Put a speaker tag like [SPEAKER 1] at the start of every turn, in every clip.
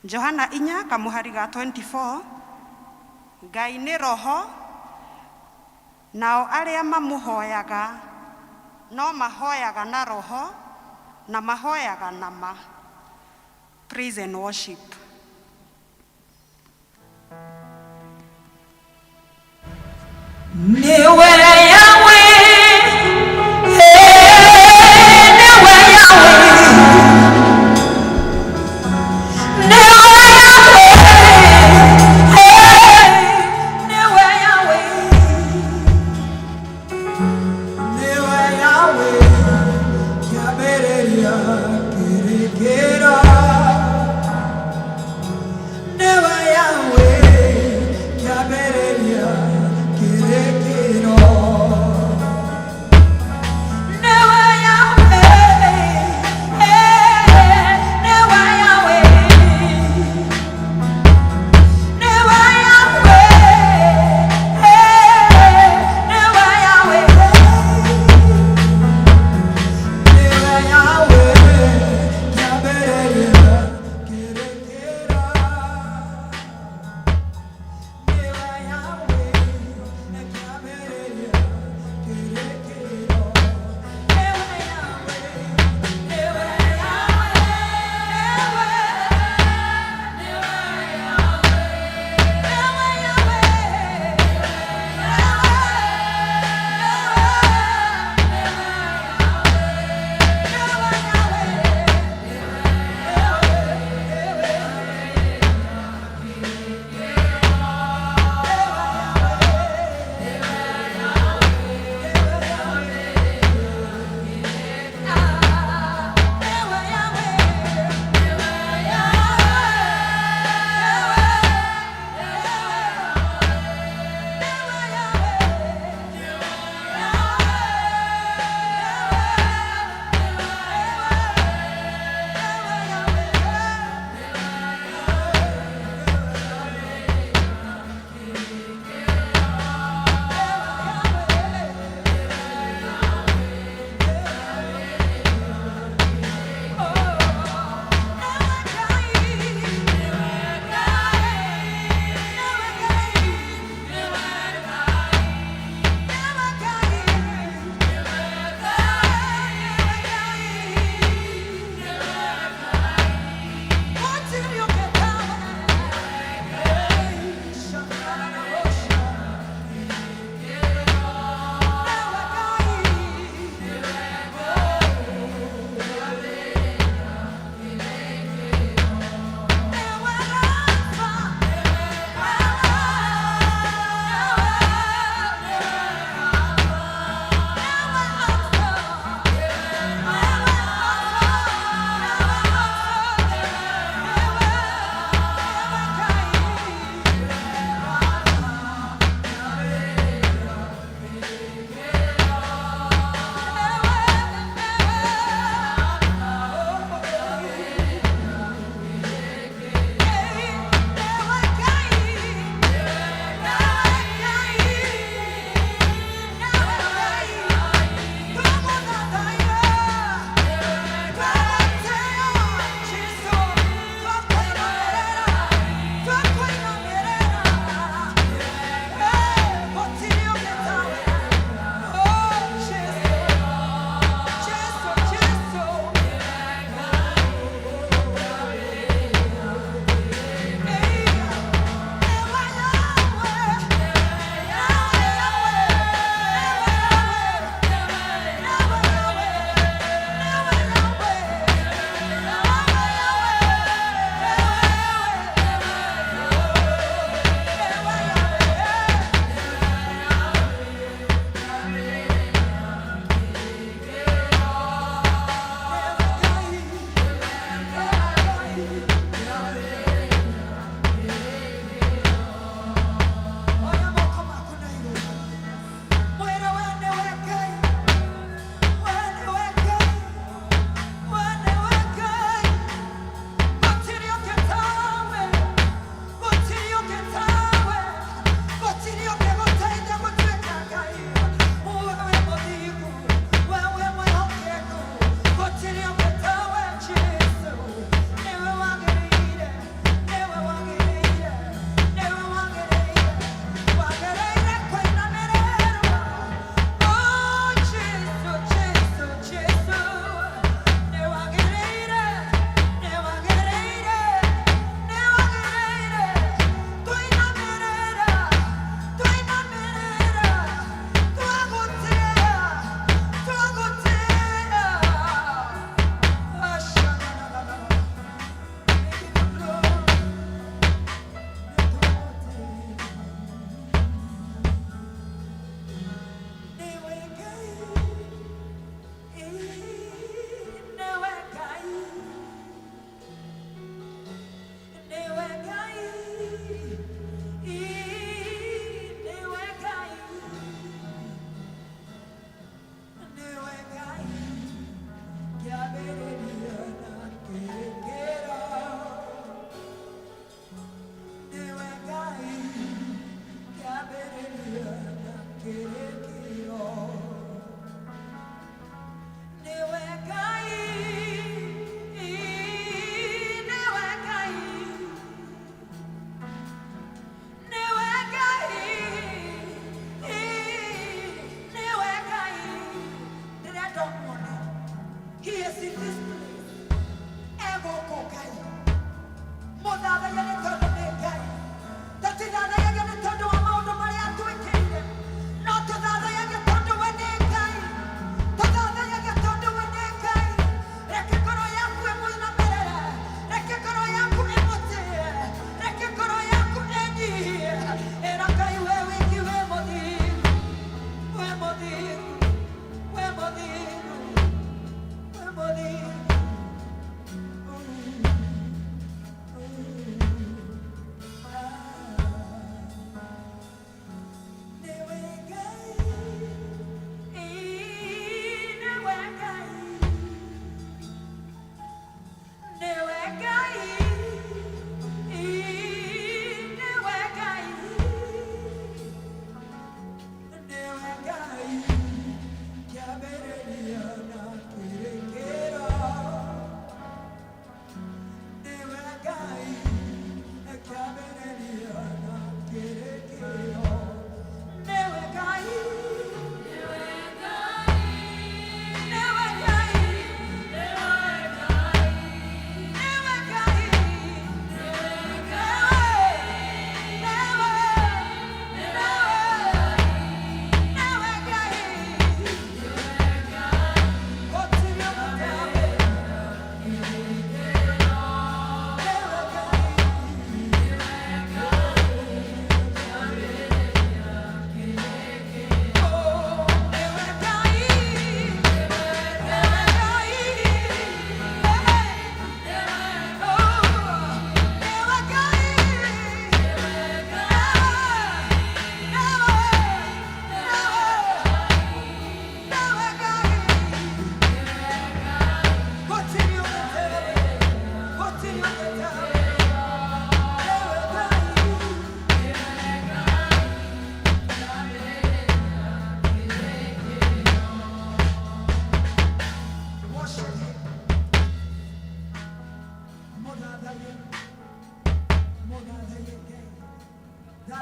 [SPEAKER 1] Johana inya kamũhari ga 24, Ngai nĩ roho, nao arĩa mamũhoyaga no mahoyaga na roho na mahoyaga na ma. Praise and worship.
[SPEAKER 2] Nĩwe Yahweh, eh, nĩwe Yahweh, nĩwe Yahweh, eh, nĩwe Yahweh, nĩwe Yahweh, kĩambĩrĩria kĩrĩkĩro. Nĩwe Yahweh, kĩambĩrĩria kĩrĩkĩro.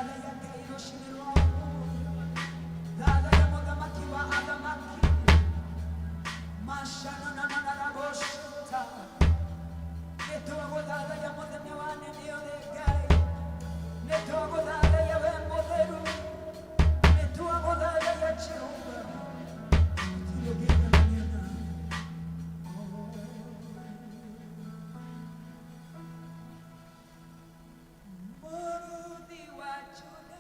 [SPEAKER 2] Thathaiya Ngai rũcinĩ rwa ũmũthĩ. Thathaiya mũthamaki wa athamaki. Mashanananarabosita. Nĩtwagũthathaiya mũthenya wa nene ũrĩ Ngai. Nĩtwagũthathaiya we mũtheru. Nĩtwagũthathaiya Jehova. Gũtirĩ ũngĩiganania nawe. Mũrũthi wa Juda.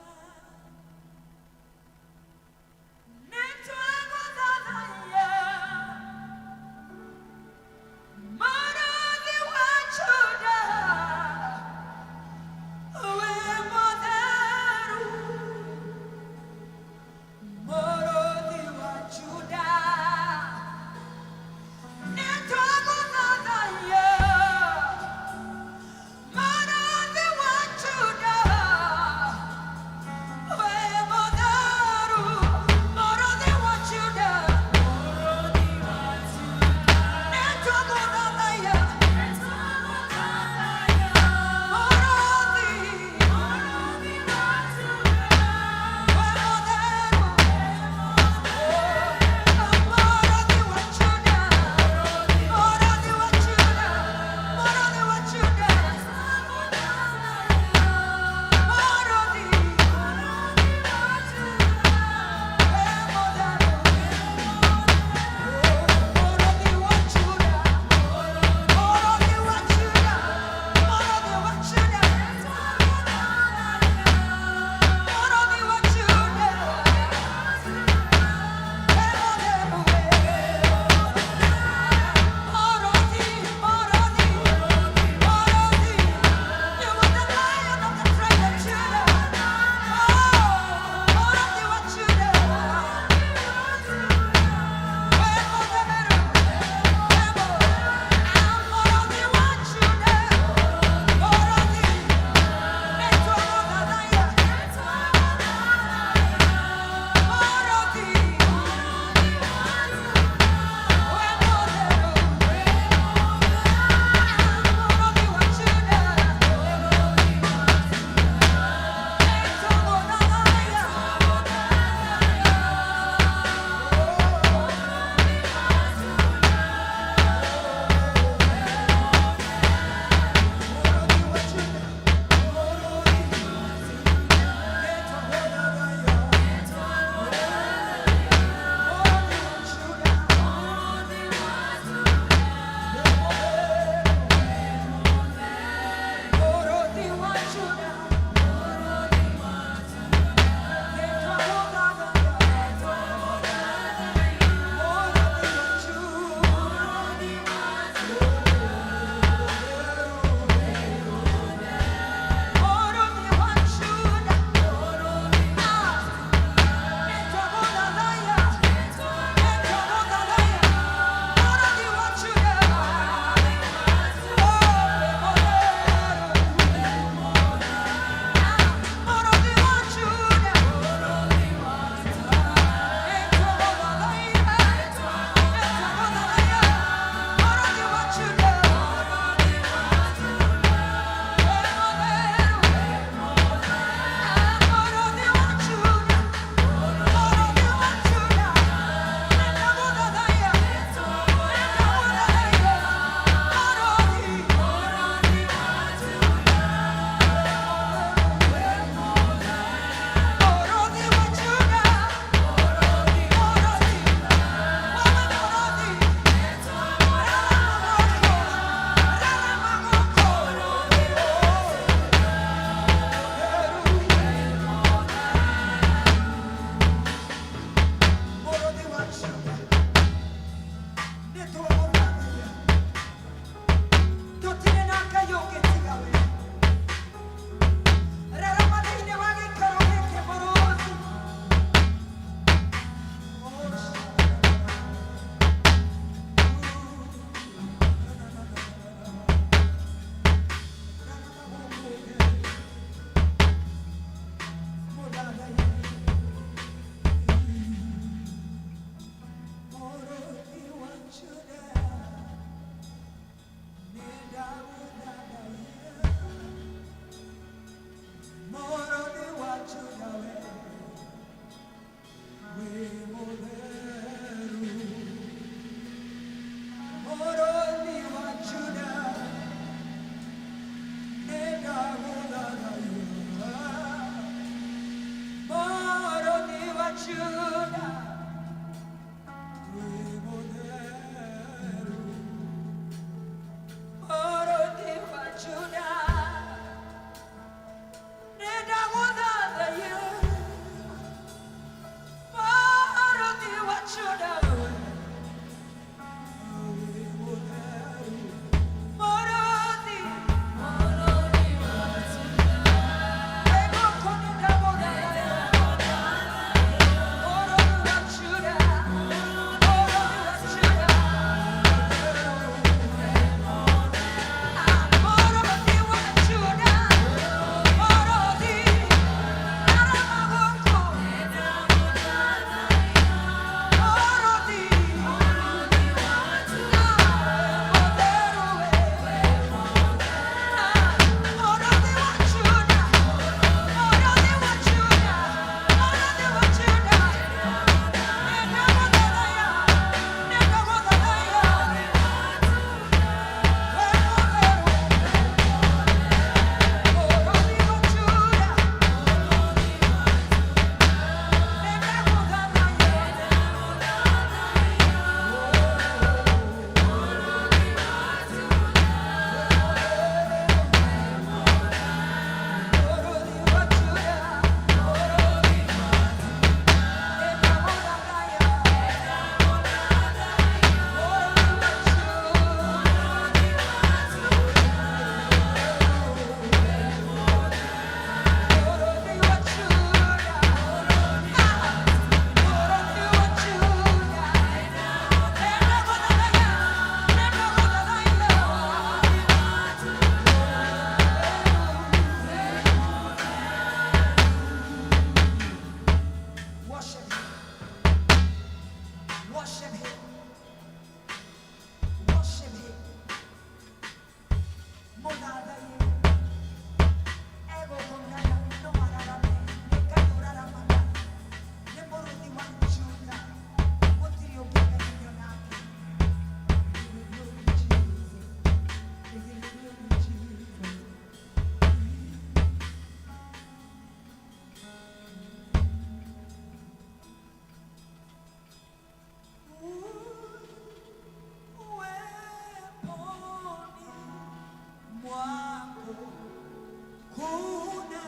[SPEAKER 2] kuna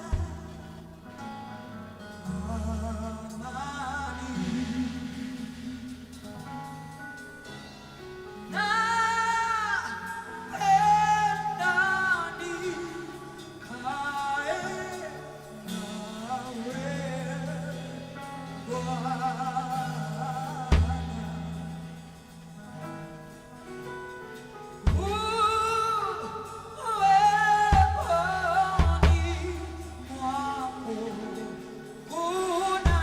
[SPEAKER 2] amani. Napenda nikae nawe Bwana. Uweponi mwako kuna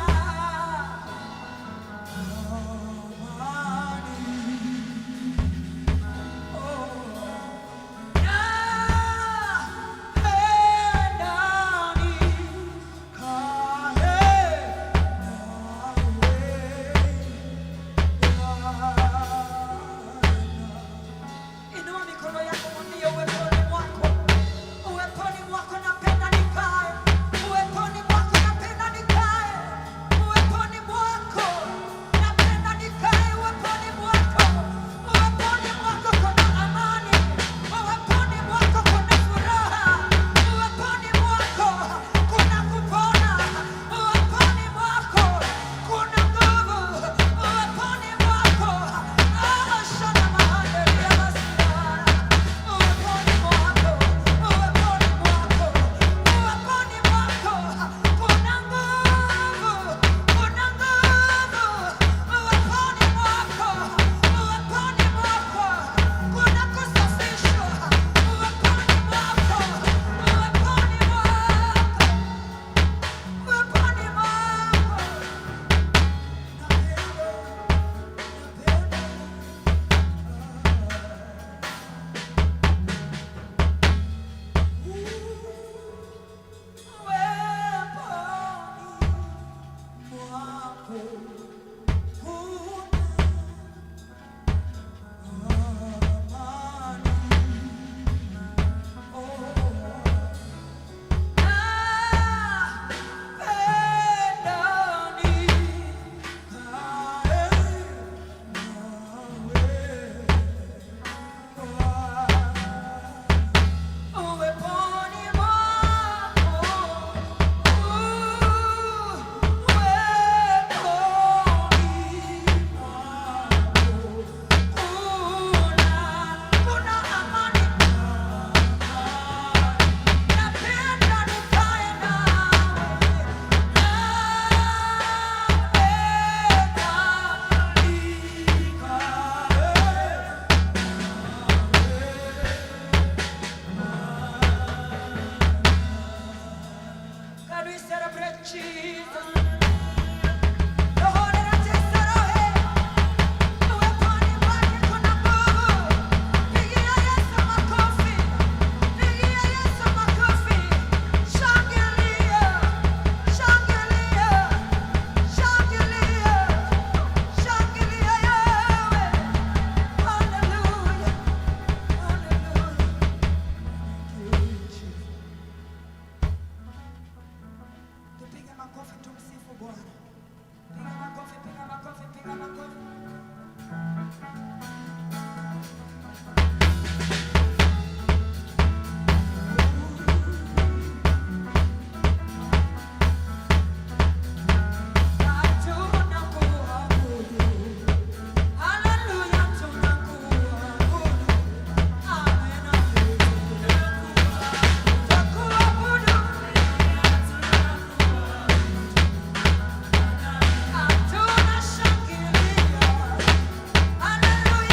[SPEAKER 2] amani. Napenda nikae nawe Bwana. Inua mikono yako mwambie, uweponi mwako, uweponi mwako napenda nikae, uweponi mwako napenda nikae, uweponi mwako napenda nikae, uweponi mwako, uweponi mwako kuna amani, uweponi mwako kuna furaha, uweponi mwako kuna kupona, uweponi mwako kuna nguvu, uweponi mwako shana mahali ya masiara. Uweponi mwako, uweponi mwako, uweponi mwako kuna nguvu, kuna nguvu. Uweponi mwako, uweponi mwako kuna kusafishwa. Uweponi mwako, uweponi mwako, uweponi mwako. Napenda, napenda. Uweponi mwako kuna amani. Oh, napenda nikae nawe Bwana. Uweponi mwako, uweponi mwako, kuna amani. Napenda nikae nawe, napenda nikae. Can we celebrate Jesus? Roho na Uweponi mwake kuna nguvu. Pigia Yesu makofi. Pigia Yesu makofi. Shangilia. Shangilia. Shangilia. Shangilia yewe. Hallelujah. Hallelujah. Thank you, Jesus. Tupige makofi tumsifu Bwana. Piga makofi, piga makofi, piga makofi. Tunakuabudu. Haleluya, tunakuabudu. Amen, amen. Tunakuabudu. Tunashangilia. Haleluya.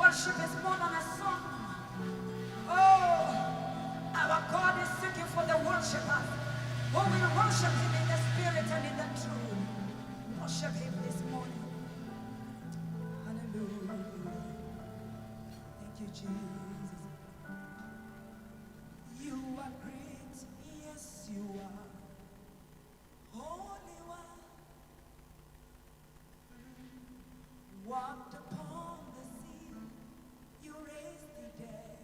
[SPEAKER 2] Worship is more than a song. Oh, our God is seeking for the worshipers who will worship Him in the spirit and in the truth. Worship Him this morning. Hallelujah. Thank you, Jesus. You are great. Yes, you are. Holy One. Walked upon the sea. You raised the dead.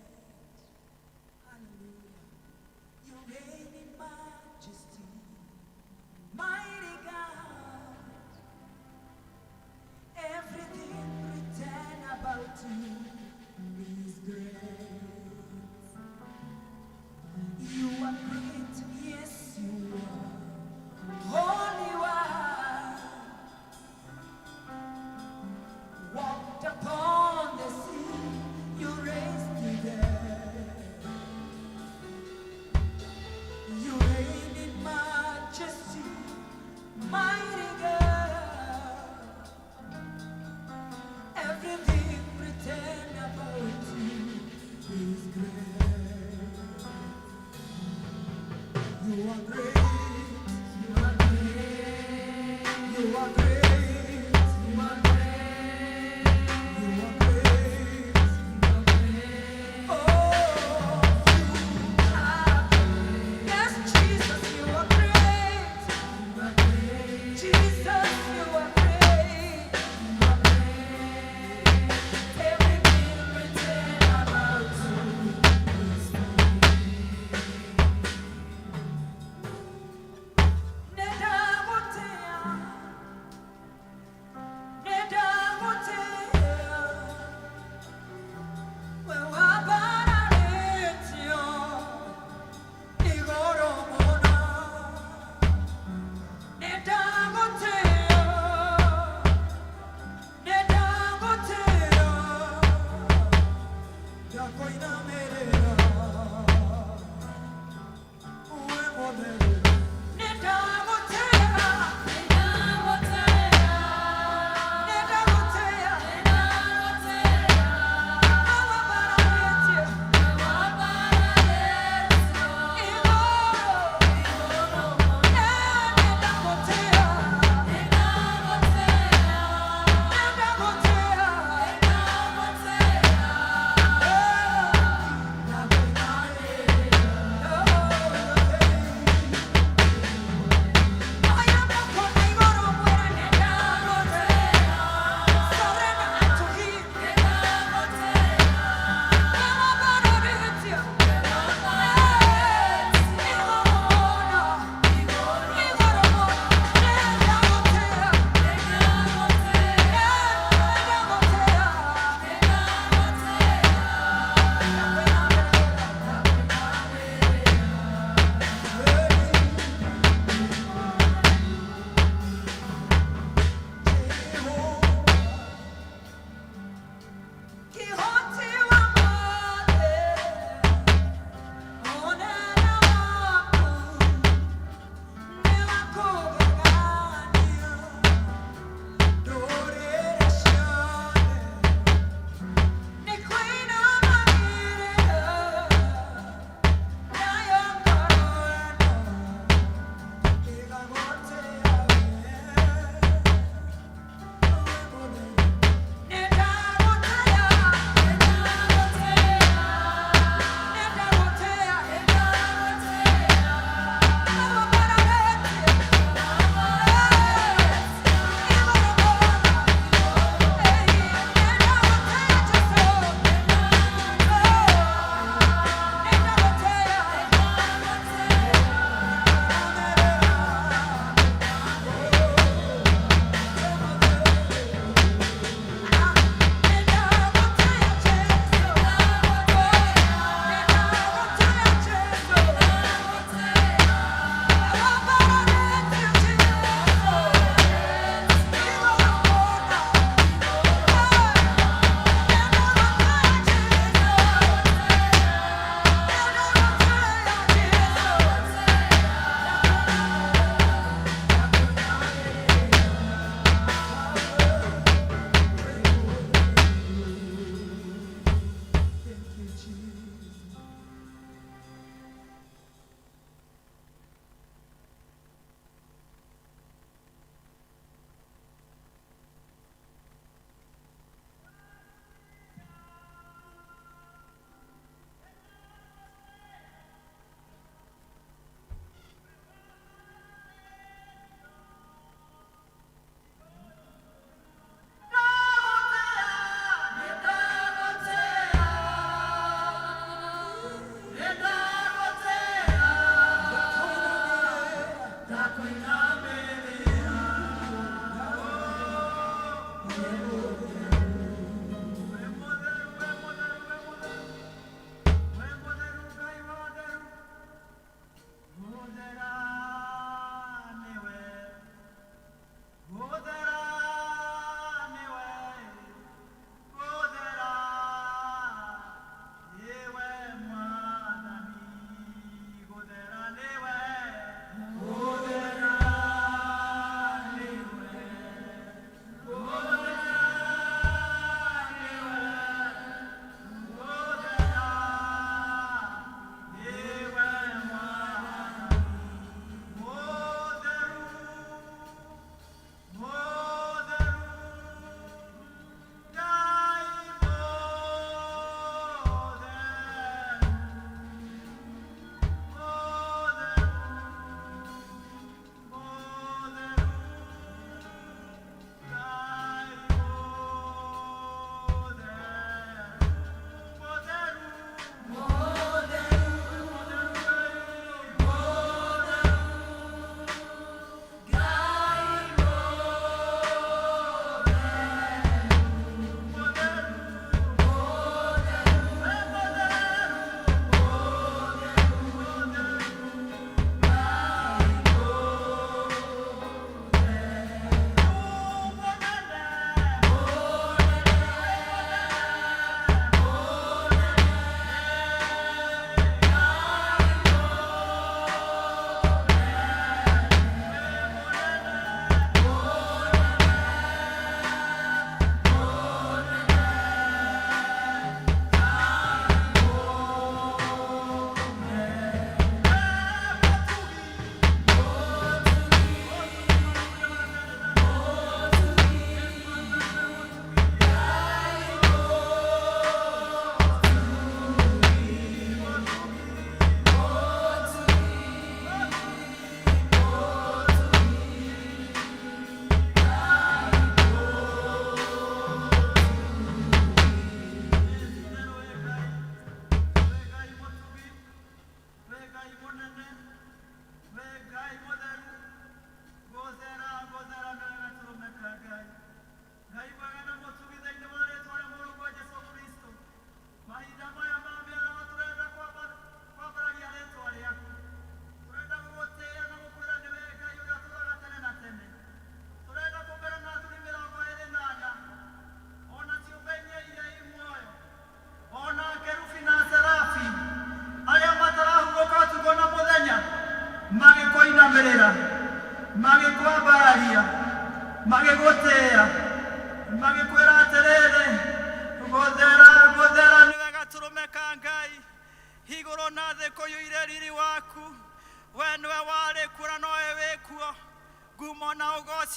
[SPEAKER 2] Hallelujah. You reign in majesty. Mighty God. Everything written about you is great. You are great, yes, you are. Holy One. Walked upon the sea, you raised the dead. You reign in majesty, mighty God. Everything written about you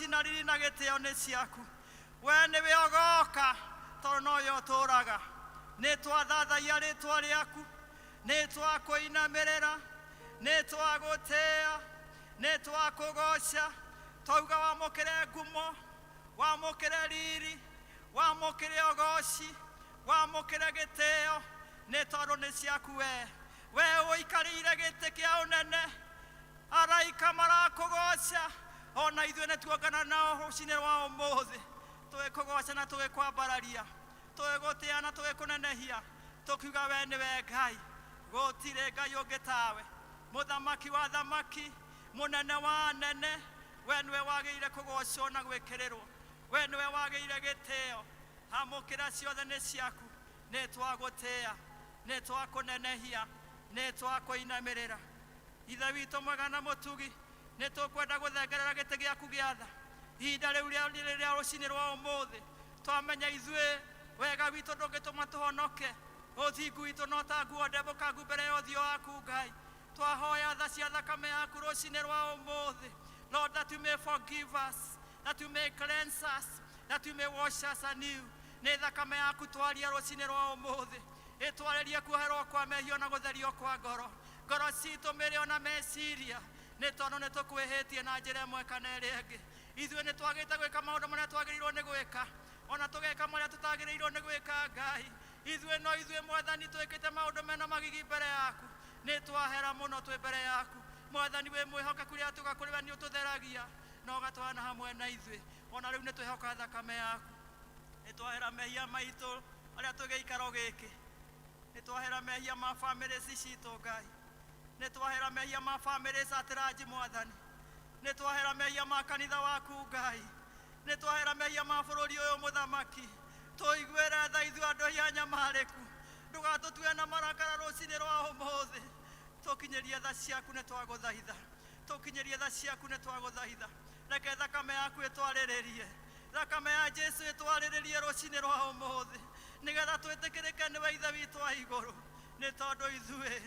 [SPEAKER 3] Ũgoci na riri na gĩtĩo nĩ ciaku. We nĩwe ũgoka tondũ nowe ũtũũraga. Nĩ twathathaiya rĩtwa rĩaku, nĩ twakũinamĩrĩra, nĩ twagũtĩĩa, nĩ twakũgoca. Twauga wamũkĩre ngumo, wamũkĩre riri, wamũkĩre ũgoci, wamũkĩre gĩtĩo, nĩ tondũ nĩ ciaku we. We ũikarĩire gĩtĩ kĩa ũnene, araika marakũgoca, ona ithuĩ nĩ tuongana nao rũcinĩ rwa ũmũthĩ, tũgĩkũgoca na tũgĩkwambararia, tũgĩgũtĩa na tũgĩkũnenehia, tũkiuga we nĩwe Ngai, gũtirĩ Ngai ũngĩ tawe, mũthamaki wa thamaki, mũnene wa anene, we nĩwe wagĩrĩire kũgocwo na gwĩkĩrĩrwo, we nĩwe wagĩrĩire gĩtĩo. Amũkĩra ciothe nĩ ciaku, nĩ twagũtĩa, nĩ twakũnenehia, nĩ twakũinamĩrĩra. Ithe witũ mwega na mũtugi, nĩ tũkwenda gũthengerera gĩtĩ gĩaku gĩa tha ihinda rĩu rĩa rũcinĩ rwa ũmũthĩ. Twamenya ithuĩ wega witũ ndũngĩtũma tũhonoke, ũthingu witũ no ta nguo ndembũkangu mbere ya ũthiũ waku Ngai. Twahoya tha cia thakame yaku rũcinĩ rwa ũmũthĩ, Lord, that you may forgive us, that you may cleanse us, that you may wash us anew. Nĩ thakame yaku twaria rũcinĩ rwa ũmũthĩ, ĩtwarĩrie kuoherwo kwa mehia na gũtherio kwa ngoro, ngoro citũ, mĩrĩ ona meciria, nĩ tondũ nĩ tũkwĩhĩtie na njĩra ĩmwe kana ĩrĩa ĩngĩ. Ithuĩ nĩ twagĩte gwĩka maũndũ marĩa twagĩrĩirwo nĩ gwĩka, ona tũgeka marĩa tũtagĩrĩirwo nĩ gwĩka. Ngai, ithuĩ no ithuĩ Mwathani twĩkĩte maũndũ mena magigi mbere yaku. Nĩ twahera mũno twĩ mbere yaku Mwathani. Wĩ mwĩhokeku, rĩrĩa tuga kũrĩ we nĩ ũtũtheragia na ũgatwarana hamwe na ithuĩ. Ona rĩu nĩ twĩhoka thakame yaku. Nĩ twahera mehia maitũ arĩa twĩ gĩikaro gĩkĩ, nĩ twahera mehia ma bamĩrĩ ici citũ Ngai, nĩ twahera mehia ma bamĩrĩ catĩranji Mwathani, nĩ twahera mehia ma kanitha waku Ngai, nĩ twahera mehia ma bũrũri ũyũ. Mũthamaki, tũiguĩre tha ithuĩ andũ aya anyamarĩku, ndũgatũtue na marakara rũcinĩ rwa ũmũthĩ. Tũkinyĩrie tha ciaku, nĩ twagũthaitha, tũkinyĩrie tha ciaku, nĩ twagũthaitha. Reke thakame yaku ĩtwarĩrĩrie, thakame ya Jesu ĩtwarĩrĩrie rũcinĩ rwa ũmũthĩ, nĩgetha twĩtĩkĩrĩke nĩwe Ithe witũ wa igũrũ, nĩ tondũ ithuĩ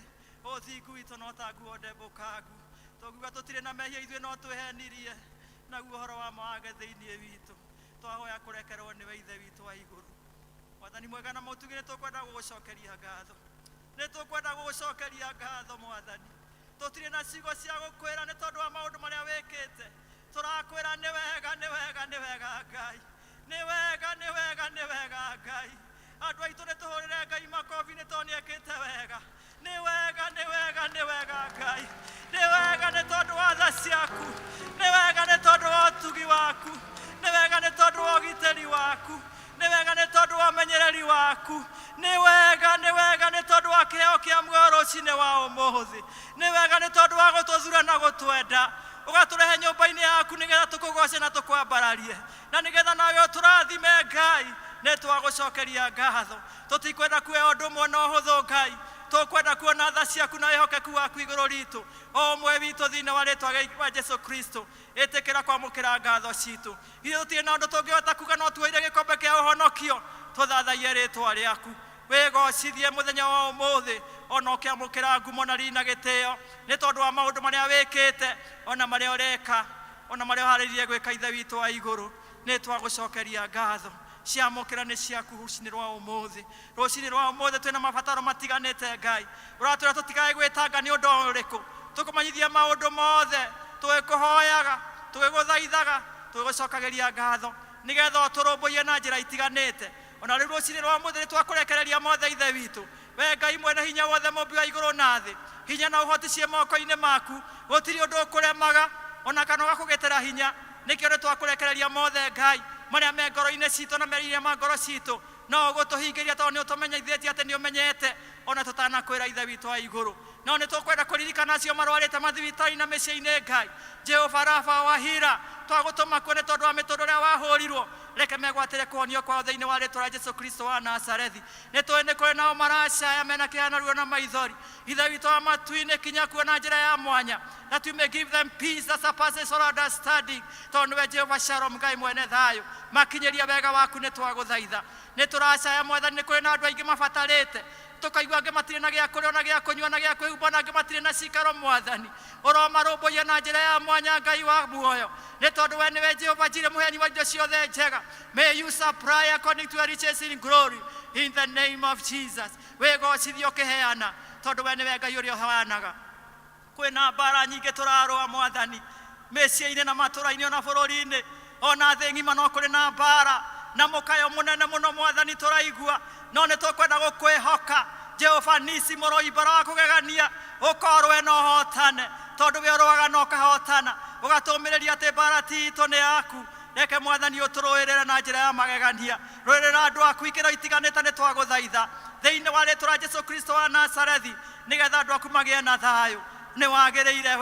[SPEAKER 3] ũthingu witũ no ta nguo ndembũkangu. Tũngiuga tũtirĩ na mehia, ithuĩ no twĩhenirie, naguo ũhoro wa ma wage thĩinĩ witũ. Twahoya kũrekerwo nĩwe Ithe witũ wa igũrũ. Mwathani mwega na mũtugi, nĩ tũkwenda gũgũcokeria ngatho, nĩ tũkwenda gũgũcokeria ngatho Mwathani. Tũtirĩ na ciugo cia gũkwĩra nĩ tondũ wa maũndũ marĩa wĩkĩte. Tũrakwĩra nĩ wega, nĩ wega, nĩ wega Ngai, nĩ wega, nĩ wega, nĩ wega Ngai. Andũ aitũ, nĩ tũhũrĩre Ngai makobi nĩ tondũ nĩ ekĩte wega. Nĩ wega, nĩ wega, nĩ wega Ngai, nĩ wega nĩ tondũ wa tha ciaku, nĩ wega nĩ tondũ wa ũtugi waku, nĩ wega nĩ tondũ wa ũgitĩri waku, nĩ wega nĩ tondũ wa ũmenyereri waku, nĩ wega, nĩ wega nĩ tondũ wa kĩheo kĩa muoyo rũcinĩ wa ũmũthĩ, nĩ wega nĩ tondũ wa gũtũthura na gũtwenda, ũgatũrehe nyũmba-inĩ yaku nĩgetha tũkũgoce na tũkwambararie, na nĩgetha nawe ũtũrathime. Ngai, nĩ twagũcokeria ngatho. Tũtikwenda kuoya ũndũ ũmwe na ũhũthũ Ngai, tũkwenda kuona tha ciaku na wĩhokeku waku igũrũ ritũ, o ũmwe witũ, thĩinĩ wa rĩtwa rĩa Jesu Kristo. Ĩtĩkĩra kwamũkĩra ngatho citũ. Ithuĩ tũtirĩ na ũndũ tũngĩhota kuga, no tuoire gĩkombe kĩa ũhonokio tũthathaiye rĩtwa rĩaku. Wĩgocithie mũthenya wa ũmũthĩ, ona ũkĩamũkĩra ngumo na riri na gĩtĩo, nĩ tondũ wa maũndũ marĩa wĩkĩte, ona marĩa ũreka, ona marĩa ũharĩrĩrie gwĩka. Ithe witũ wa igũrũ, nĩ twagũcokeria ngatho. Ciamũkĩra, nĩ ciaku rũcinĩ rwa ũmũthĩ. Rũcinĩ rwa ũmũthĩ twĩna mabataro matiganĩte. Ngai, ũratwĩra tũtikae gwĩtanga nĩ ũndũ ũrĩkũ, tũkũmenyithia maũndũ mothe, tũgĩkũhoyaga, tũgĩgũthaithaga, tũgĩgũcokagĩria ngatho, nĩgetha ũtũrũmbũiye na njĩra itiganĩte. Ona rĩu rũcinĩ rwa ũmũthĩ nĩ twakũrekereria mothe, Ithe witũ. We Ngai mwene hinya wothe, mũmbi wa igũrũ na thĩ, hinya na ũhoti ciĩ moko-inĩ maku. Gũtirĩ ũndũ ũkũremaga ona kana ũgakũgĩtĩra hinya. Nĩkĩo nĩ twakũrekereria mothe, Ngai, marĩa me ngoro-inĩ citũ na meriria ma ngoro citũ, no ũgũtũhingĩria, tondũ nĩ ũtũmenyithĩtie atĩ nĩ ũmenyete ona tũtanakwĩra. Ithe witũ wa igũrũ, no nĩ tũkwenda kũririkana acio marwarĩte mathibitarĩ na mĩciĩ-inĩ. Ngai Jehova Rafa wa Hira, twagũtũma kuo nĩ tondũ wa mĩtũndũ ũrĩa wahũrirwo. Reke megwatĩre kũhonio kwao thĩinĩ wa rĩtwa rĩa Jesu Kristo wa Nazarethi. Nĩ tũĩ nĩ kũrĩ nao maracaya mena kĩeha na ruo na maithori. Ithe witũ wa matu-inĩ, kinya kuo na njĩra ya mwanya, that you may give them peace that surpasses all understanding, tondũ nĩwe Jehova Shalom, Ngai mwene thayũ. Makinyĩria wega waku, nĩ twagũthaitha. Nĩ tũracaya Mwathani, nĩ kũrĩ na andũ aingĩ mabatarĩte. Tũkaigua angĩ matirĩ na gĩa kũrĩa, ona gĩa kũnyua, na gĩa kwĩhumba, na angĩ matirĩ na cikaro. Mwathani, ũromarũmbũiya na njĩra ya mwanya, Ngai wa muoyo, nĩ tondũ we nĩwe Jehova Jireh, mũheani wa indo ciothe njega. May you supply according to your riches in glory, in the name of Jesus. Wĩgocithio ũkĩheana, tondũ we nĩwe Ngai ũrĩa ũheanaga. Kwĩna mbara nyingĩ tũrarũa, Mwathani, mĩciĩ-inĩ na matũra-inĩ, ona bũrũri-inĩ, ona thĩ ng'ima, no kũrĩ na mbara na mũkayo mũnene mũno, Mwathani, tũraigua. No nĩ tũkwenda gũkwĩhoka, Jehova Nisi, mũroi mbara wa kũgegania, ũkorwe na ũhotane, tondũ we ũrũaga na ũkahotana, ũgatũmĩrĩria atĩ mbara ti itũ, nĩ yaku. Reke, Mwathani, ũtũrũĩrĩre na njĩra ya magegania. Rũĩrĩra andũ aku ikĩro itiganĩte, nĩ twagũthaitha thĩinĩ wa rĩtwa rĩa Jesu Kristo wa Nazarethi, nĩgetha andũ aku magĩe na thayũ. Nĩ wagĩrĩire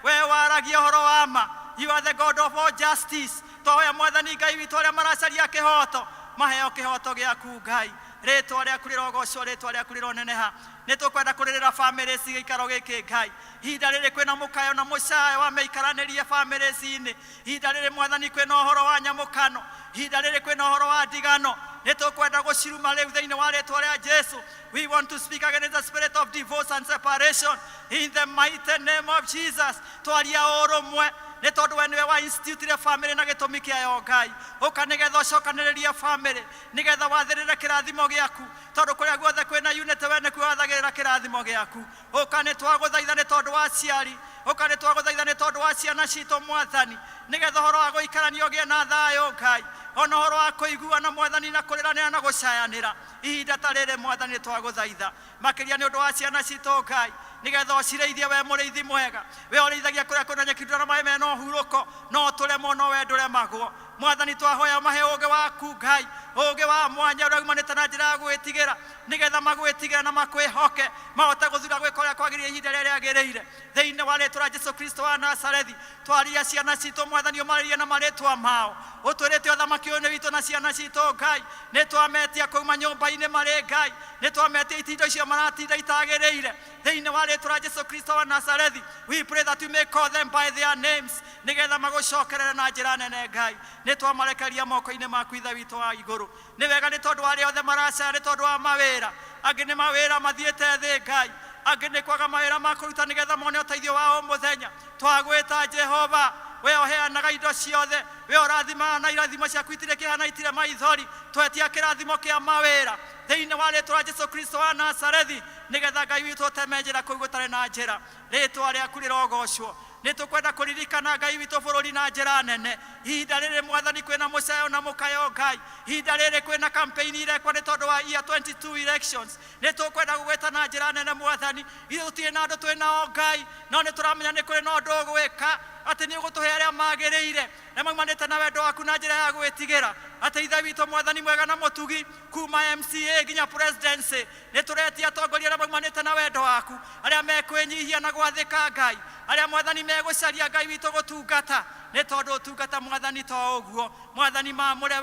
[SPEAKER 3] we waragia ũhoro wa ma. You are the God of all justice. Twahoya, Mwathani Ngai witũ, arĩa maracaria kĩhoto maheo kĩhoto gĩaku. Ngai, rĩtwa rĩaku rĩrogocwo, rĩtwa rĩaku rĩroneneha. Nĩ tũkwenda kũrĩrĩra bamĩrĩ ci gĩikaro gĩkĩ, Ngai. Ihinda rĩrĩ kwĩna mũkayo na mũcayo wa mĩikaranĩrie bamĩrĩ ci-inĩ. Ihinda rĩrĩ, Mwathani, kwĩna ũhoro wa nyamũkano. Ihinda rĩrĩ kwĩna ũhoro wa ndigano. Nĩ tũkwenda gũciruma rĩu thĩinĩ wa rĩtwa rĩa Jesu. We want to speak against the spirit of divorce and separation in the mighty name of Jesus. Twaria ũrũmwe, nĩ tondũ we nĩwe wa institutire family na gĩtũmi kĩayo. Ngai, ũka nĩgetha ũcokanĩrĩrie family, nĩgetha wathĩrĩre kĩrathimo gĩaku, tondũ kũrĩa guothe kwĩna unity, we nĩkuo wathagĩrĩra kĩrathimo gĩaku. Ũka, nĩ twagũthaitha nĩ tondũ wa aciari. Ũka, nĩ twagũthaitha nĩ tondũ wa ciana citũ, Mwathani, nĩgetha ũhoro wa gũikarania ũgĩe na thayũ, Ngai, ona ũhoro wa kũiguana, Mwathani, na kũrĩranĩra na gũcayanĩra. Ihinda ta rĩrĩ, Mwathani, nĩ twagũthaitha makĩria nĩ ũndũ wa ciana citũ, Ngai, nĩgetha ũcirĩithie. We mũrĩithi mwega, we ũrĩithagia kũrĩa kwĩna nyeki ndura na maĩ mena ũhurũko. No tũremwo, no we ndũremagwo. Mwathani, twahoya mahe ũũgĩ waku, Ngai, ũũgĩ wa mwanya ũrĩa umanĩte na njĩra ya gwĩtigĩra, nĩgetha magwĩtigĩre na makwĩhoke, mahote gũthura gwĩka ũrĩa kwagĩrĩire ihinda rĩrĩa rĩagĩrĩire, thĩinĩ wa rĩtwa rĩa Jesu Kristo wa Nazarethi. Twaria ciana citũ, Mwathani, ũmarĩrie na marĩtwa mao. Ũtwĩrĩte ũthamaki ũyũ nĩ witũ na ciana citũ. Ngai, nĩ twametia kuma nyũmba-inĩ marĩ. Ngai, nĩ twametia itindo icio maratinda itagĩrĩire, thĩinĩ wa rĩtwa rĩa Jesu Kristo wa Nazarethi. We pray that you may call them by their names, nĩgetha magũcokerere na njĩra nene. Ngai, nĩ twamarekeria moko-inĩ maku, Ithe witũ wa igũrũ. Nĩ wega nĩ tondũ wa arĩa othe maracaya nĩ tondũ wa mawĩra. Angĩ nĩ mawĩra mathiĩte thĩ, Ngai, angĩ nĩ kwaga mawĩra ma kũruta nĩgetha mone ũteithio wa o mũthenya. Twagwĩta Jehova, we ũheanaga indo ciothe, we ũrathimaga na irathimo ciaku itirĩ kĩeha na itirĩ maithori. Twetia kĩrathimo kĩa mawĩra thĩinĩ wa rĩtwa rĩa Jesu Kristo wa Nazarethi, nĩgetha, Ngai witũ, ũteme njĩra kũu gũtarĩ na njĩra. Rĩtwa rĩaku rĩrogocwo. Nĩ tũkwenda kũririkana, Ngai witũ, bũrũri na njĩra nene. Ihinda rĩrĩ, Mwathani, kwĩna mũcayo na mũkayo. Ngai, ihinda rĩrĩ kwĩna campaign irekwo nĩ tondũ wa year 22 elections. Nĩ tũkwenda gũgwĩta na njĩra nene, Mwathani. Ithuĩ tũtirĩ na andũ twĩ nao, Ngai, no nĩ tũramenya nĩ kũrĩ na ũndũ ũgwĩka, atĩ nĩ ũgũtũhe arĩa magĩrĩire na maumanĩte na wendo waku na njĩra ya gwĩtigĩra, atĩ Ithe witũ, Mwathani mwega na mũtugi, kuma MCA nginya presidency, nĩ tũretia atongoria arĩa maumanĩte na wendo waku, arĩa mekwĩnyihia na gwathĩka, Ngai, arĩa, Mwathani, megũcaria, Ngai witũ, gũtungata, nĩ tondũ ũtungata, Mwathani, to ũguo. Mwathani, mamũre.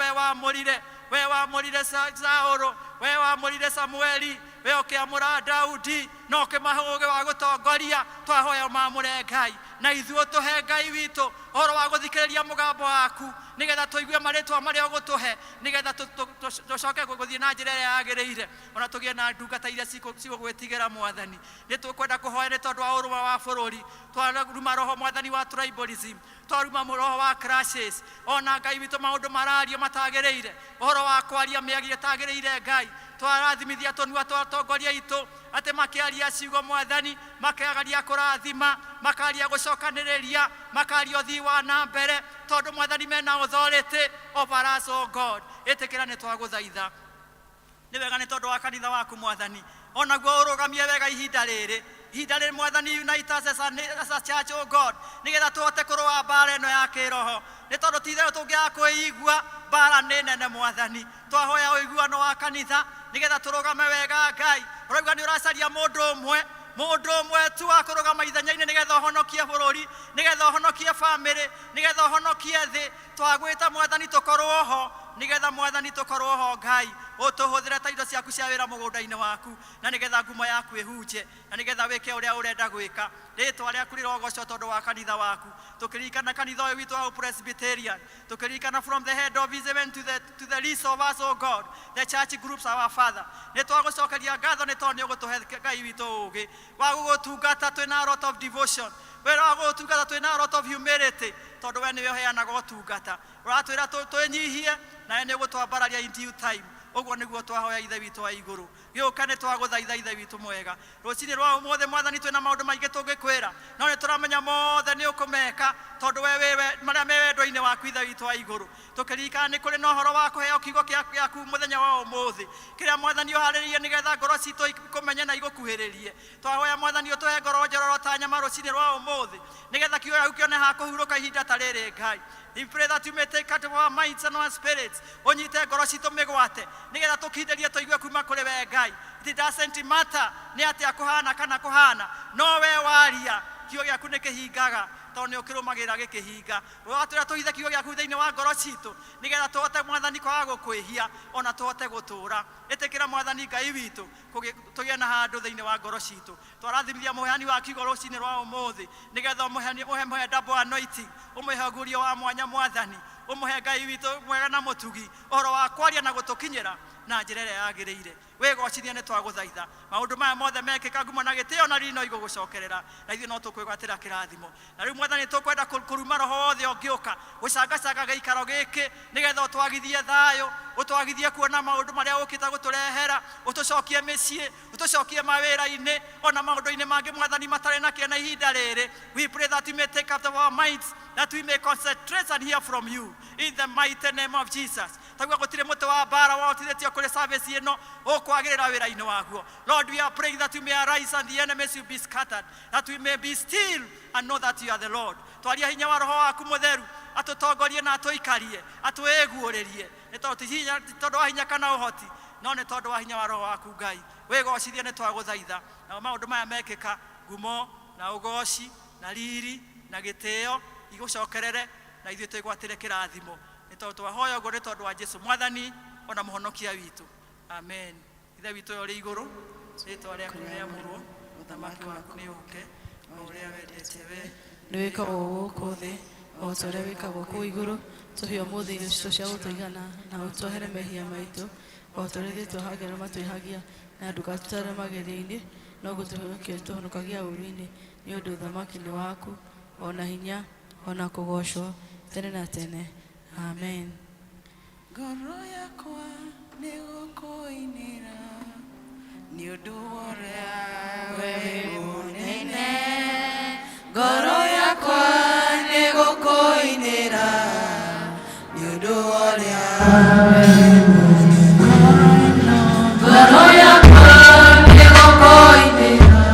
[SPEAKER 3] We wamũrire Saũlũ, we wamũrire Samueli, we ũkĩamũra Daudi na ũkĩmahe ũũgĩ wa gũtongoria. Twahoya mamũre, Ngai, na ithuĩ ũtũhe, Ngai witũ, ũhoro wa gũthikĩrĩria mũgambo waku, nĩgetha tũigue marĩtwa marĩa ũgũtũhe, nĩgetha tũcoke gũthiĩ na njĩra ĩrĩa yagĩrĩire, ona tũgĩe na ndungata iria cigũgwĩtigĩra. Mwathani, nĩ tũkwenda kũhoya nĩ tondũ wa ũrũmwe wa bũrũri. Twaruma roho, Mwathani, wa tribalism. Twaruma roho wa clashes. Ona, Ngai witũ, maũndũ marario matagĩrĩire, ũhoro wa kwaria mĩario ĩtagĩrĩire, Ngai, twarathimithia tũnua twa atongoria aitũ, atĩ makĩaria ciugo, Mwathani, makĩagaria kũrathima, makaria gũcokanĩrĩria, makaria ũthii wa na mbere, tondũ, Mwathani, mena authority over us. Oh God, ĩtĩkĩra, nĩ twagũthaitha. Nĩ wega nĩ tondũ wa kanitha waku, Mwathani, onaguo ũrũgamie wega ihinda rĩrĩ. Ihinda rĩrĩ, Mwathani, unite us as a church, oh God, nĩgetha tũhote kũrũa mbara ĩno ya kĩroho, nĩ tondũ ti itherũ tũngĩaga kwĩigua, mbara nĩ nene. Mwathani, twahoya ũiguano wa kanitha, nĩgetha tũrũgame wega. Ngai, ũrauga nĩ ũracaria mũndũ ũmwe, mũndũ ũmwe tu wa kũrũgama ithenya-inĩ, nĩgetha ũhonokie bũrũri, nĩgetha ũhonokie bamĩrĩ, nĩgetha ũhonokie thĩ. Twagwĩta, Mwathani, tũkorwo ho, nĩgetha, Mwathani, tũkorwo ho. Ngai, Ũtũhũthĩre ta indo ciaku cia wĩra mũgũnda-inĩ waku, na nĩgetha ngumo yaku ĩhunje, na nĩgetha wĩke ũrĩa ũrenda gwĩka. Rĩtwa rĩaku rĩrogocwo tondũ wa kanitha waku. Tũkĩririkana kanitha ũyũ witũ wa Presbyterian, tũkĩririkana from the head office even to the least of us, oh God, the church groups, our Father, nĩ twagũcokeria ngatho nĩ tondũ nĩ ũgũtũhe, Ngai witũ, ũũgĩ wa gũgũtungata twĩna a lot of devotion, wĩra wa gũgũtungata twĩna a lot of humility, tondũ we nĩwe ũheanaga ũtungata. Ũratwĩra twĩnyihie, nawe nĩ ũgũtwambararia in due time. Ũguo nĩguo twahoya, Ithe witũ wa igũrũ. Gĩũka nĩ twagũthaitha, Ithe witũ mwega, rũcinĩ rwa ũmũthĩ, Mwathani, twĩna maũndũ maingĩ tũngĩkwĩra, no nĩ tũramenya mothe nĩ ũkũmeka, tondũ we wĩwe marĩa me wendo-inĩ waku, Ithe witũ wa igũrũ. Tũkĩririkana nĩ kũrĩ na ũhoro wa kũheo kiugo gĩaku mũthenya wa ũmũthĩ, kĩrĩa, Mwathani, ũharĩrĩirie nĩgetha ngoro citũ ikũmenye na igũkuhĩrĩrie. Twahoya, Mwathani, ũtũhe ngoro njororo ta nyama rũcinĩ rwa ũmũthĩ, nĩgetha kiugo gĩaku kĩone ha kũhurũka ihinda ta rĩrĩ. Ngai, we pray that you may take out of our minds and our spirits. Ũnyite ngoro citũ mĩgwate, nĩgetha tũkindĩrie tũigue kuma kũrĩ we, Ngai. It doesn't matter nĩ atĩa kũhana kana kũhana, no we waria, kiugo gĩaku nĩ kĩhingaga, tondũ nĩ ũkĩrũmagĩrĩra gĩkĩhinga. Watwĩra tũhithe kiugo gĩaku thĩinĩ wa ngoro citũ, nĩgetha tũhote, Mwathani, kwaga gũkwĩhia, ona tũhote gũtũũra. Ĩtĩkĩra, Mwathani Ngai witũ, tũgĩe na handũ thĩinĩ wa ngoro citũ. Twarathimithia mũheani wa kiugo rũcinĩ rwa ũmũthĩ, nĩgetha ũmũhe ũmũhe double anointing, ũmũhe ũguũrio wa mwanya, Mwathani, ũmũhe, Ngai witũ mwega na mũtugi, ũhoro wa kwaria na gũtũkinyĩra na njĩra ĩrĩa yagĩrĩire. Wĩgocithia, nĩ twagũthaitha. Maũndũ maya mothe mekĩka, ngumo na gĩtĩo na riri no igũgũcokerera, na ithuĩ no tũkwĩgwatĩra kĩrathimo. Na rĩu, Mwathani, tũkwenda kũruma roho wothe ũngĩũka gũcangacanga gĩikaro gĩkĩ, nĩgetha ũtwagithie thayũ, ũtwagithie kuona maũndũ marĩa ũkĩte gũtũrehera, ũtũcokie mĩciĩ, ũtũcokie mawĩra-inĩ, ona maũndũ-inĩ mangĩ, Mwathani, matarĩ na kĩene ihinda rĩrĩ. We pray that you may take after our minds, that we may concentrate and hear from you, in the mighty name of Jesus. Taguo gũtirĩ mũtĩ wa mbara wahotithĩtio kũrĩ service ĩno ũkwagĩrĩra wĩra-inĩ waguo. Lord, we are praying that you may arise and the enemies will be scattered, that we may be still and know that you are the Lord. Twaria hinya wa Roho waku Mũtheru atũtongorie na atũikarie, atwĩguũrĩrie, nĩ tondũ ti tondũ wa hinya kana ũhoti, no nĩ tondũ wa hinya wa Roho waku. Ngai, wĩgocithie, nĩ twagũthaitha. Nao maũndũ maya mekĩka, ngumo na ũgoci na riri na gĩtĩo igũcokerere, na ithuĩ twĩgwatĩre kĩrathimo, nĩ tondũ twahoya ũguo nĩ tondũ wa Jesu, Mwathani ona Mũhonokia witũ. Amen. Ithe witũ ũrĩa ũrĩ igũrũ, rĩtwa rĩaku rĩamũrwo, ũthamaki waku nĩ ũũke, o ũrĩa wendete we
[SPEAKER 4] nĩ wĩkagwo gũkũ thĩ o ta ũrĩa wĩkagwo kũu igũrũ. Tũhe ũmũthĩ irio citũ cia gũtũigana, na ũtuohere mehia maitũ o ta ũrĩa ithuĩ tuohagĩra arĩa matwĩhagia, na ndũgatũtware magerio-inĩ, no gũtũhonokia ũtũhonokagia ũũru-inĩ, nĩ ũndũ ũthamaki nĩ waku, o na hinya, o na kũgoocwo tene na tene. Amen.
[SPEAKER 5] Ngoro yakwa nĩ gũkũinĩra nĩ ũndũ wa ũrĩa we wĩ mũnene. Ngoro yakwa nĩ gũkũinĩra nĩ ũndũ wa ũrĩa we wĩ mũnene. Ngoro yakwa nĩ gũkũinĩra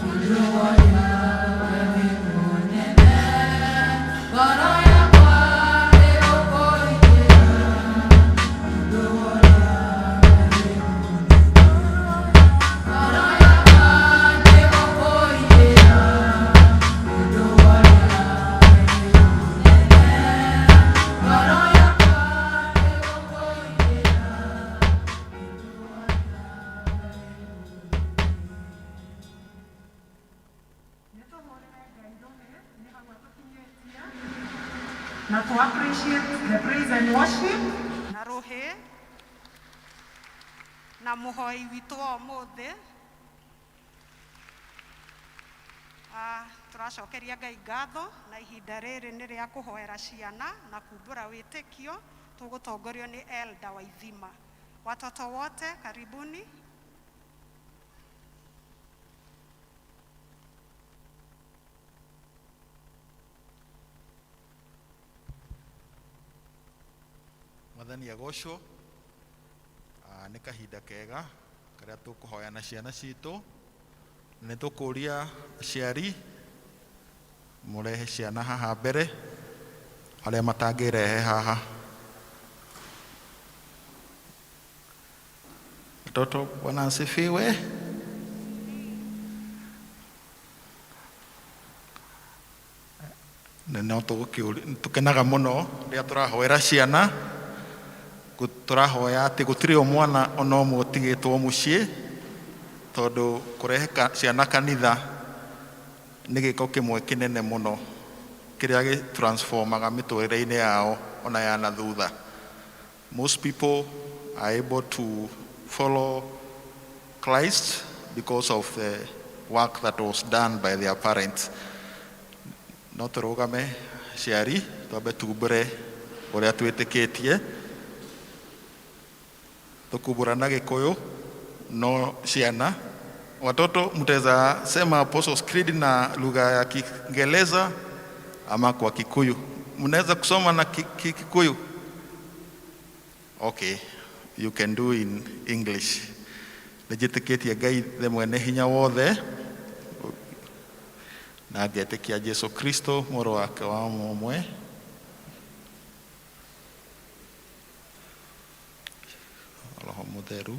[SPEAKER 5] nĩ ũndũ wa ũrĩa we wĩ mũnene. Ngoro yakwa nĩ gũkũinĩra nĩ ũndũ wa ũrĩa we wĩ mũnene. Ngoro yakwa nĩ gũkũinĩra nĩ ũndũ wa ũrĩa we wĩ mũnene. Ngoro yakwa nĩ gũkũinĩra nĩ ũndũ wa ũrĩa we wĩ mũnene.
[SPEAKER 1] Nĩ tũhũrĩre Ngai rũhĩ nĩ hau atũkinyĩtie, na to appreciate the praise and worship na rũhĩ na mũhoi witũ wa ũmũthĩ. Tũracokeria Ngai ngatho, na ihinda rĩrĩ nĩ rĩa kũhoera ciana na kumbũra wĩtĩkio. Tũgũtongorio nĩ Elder Waithima. Watoto wote, karibuni.
[SPEAKER 6] Mwathani agocwo. Nĩ kahinda kega karĩa tũkũhoya na ciana citũ. Nĩ tũkũria aciari mũrehe ciana haha mbere, arĩa matangĩrehe haha. Watoto, Bwana asifiwe. Na no tũkenaga mũno rĩrĩa tũrahoera ciana. Tũrahoya atĩ gũtirĩ o mwana ona ũmwe ũtigĩtwo mũciĩ, tondũ kũrehe ciana kanitha nĩ gĩko kĩmwe kĩnene mũno kĩrĩa gĩtransformaga mĩtũrĩre-inĩ yao ona ya na thutha. Most people are able to follow Christ because of the work that was done by their parents. No tũrũgame aciari twambe tumbũre ũrĩa twĩtĩkĩtie, tũkumbũra na Gĩkũyũ no ciana watoto mtaweza sema Apostles Creed na lugha ya Kiingereza ama kwa Kikuyu. Mnaweza kusoma na Kikuyu? Okay, you can do in English. Nĩnjĩtĩkĩtie Ngai the mwene hinya wothe na ngetĩkia Jesu Kristo mũrũ wake wa mũmwe, Roho Mũtheru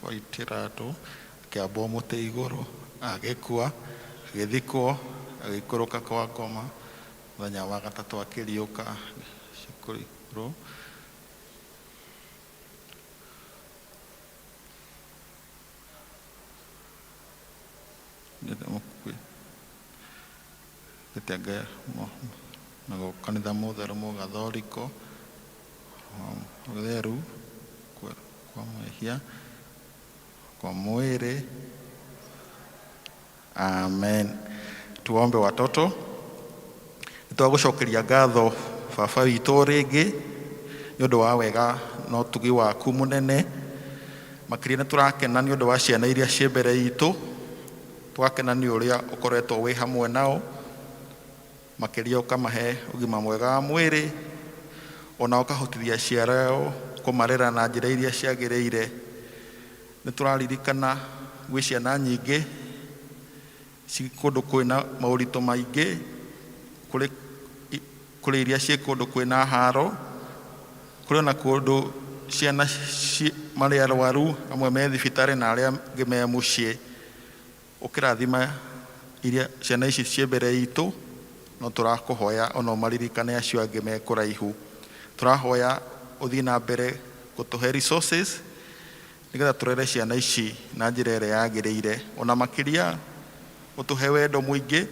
[SPEAKER 6] waitĩratũ, akĩambwo mũtĩ igũrũ, agĩkua, agĩthikwo, agĩikũrũka kwa ngoma, mũthenya wa gatatũ akĩriũka igũrũ. Ngai naguo kanitha mũtheru mũgathoriko mũtheru kwa mehia kwa mwĩrĩ. Amen. Tuombe watoto. Nĩtwagũcokeria ngatho baba witũ rĩngĩ nĩ ũndũ wa wega na ũtugi waku mũnene. Makĩria nĩ tũrakena nĩ ũndũ wa ciana iria ciĩ mbere itũ, tũgakena nĩ ũrĩa ũkoretwo wĩ hamwe nao, makĩria ũkamahe ũgima mwega wa mwĩrĩ, ona ũkahotithia aciari ao kũmarera na njĩra iria ciagĩrĩire. Nĩ tũraririkana gwĩ ciana nyingĩ ci kũndũ kwĩna maũritũ maingĩ, kũrĩ iria ciĩ kũndũ kwĩna haro, kũrĩ ona kũndũ ciana marĩ arwaru, amwe me thibitarĩ na arĩa angĩ me mũciĩ. Ũkĩrathima iria ciana ici ciĩ mbere itũ, no tũrakũhoya ona ũmaririkane acio angĩ me kũraihu. Tũrahoya ũthiĩ na mbere gũtũhe resources nĩgetha tũrere ciana ici na njĩra ĩrĩa yagĩrĩire, ona makĩria ũtũhe wendo mũingĩ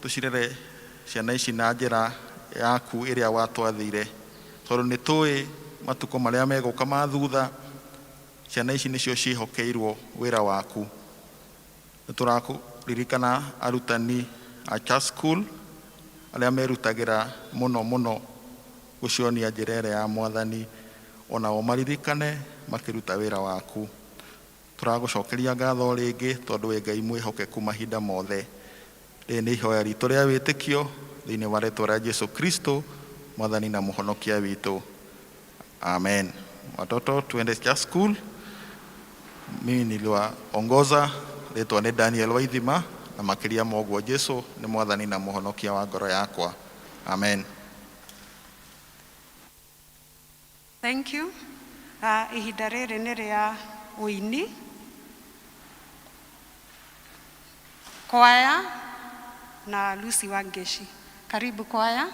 [SPEAKER 6] tũcirere ciana ici na njĩra yaku ĩrĩa watwathire, tondũ nĩ tũĩ matukũ marĩa megũka ma thutha ciana ici nĩcio ciĩhokeirwo wĩra waku. Nĩ tũraririkana arutani a church school arĩa merutagĩra mũno mũno gũcionia njĩra ĩrĩa ya Mwathani, onao maririkane makĩruta wĩra waku. Tũragũcokeria ngatho rĩngĩ tondũ wĩ Ngai mwĩhokeku mahinda mothe. Rĩrĩ nĩ ihoya ritũ rĩa wĩtĩkio thĩinĩ wa rĩtwa rĩa Jesu Kristo Mwathani na Mũhonokia witũ. Amen. Watoto, tuende church school. Mimi niliwaongoza, rĩtwa nĩ Daniel Waithima, na makĩria ma ũguo Jesu nĩ Mwathani na Mũhonokia wa ngoro yakwa. Amen.
[SPEAKER 1] Thank you. Ihinda rĩrĩ nĩ rĩa ũini. Kwaya na Lucy Wangeshi. Karibu kwaya.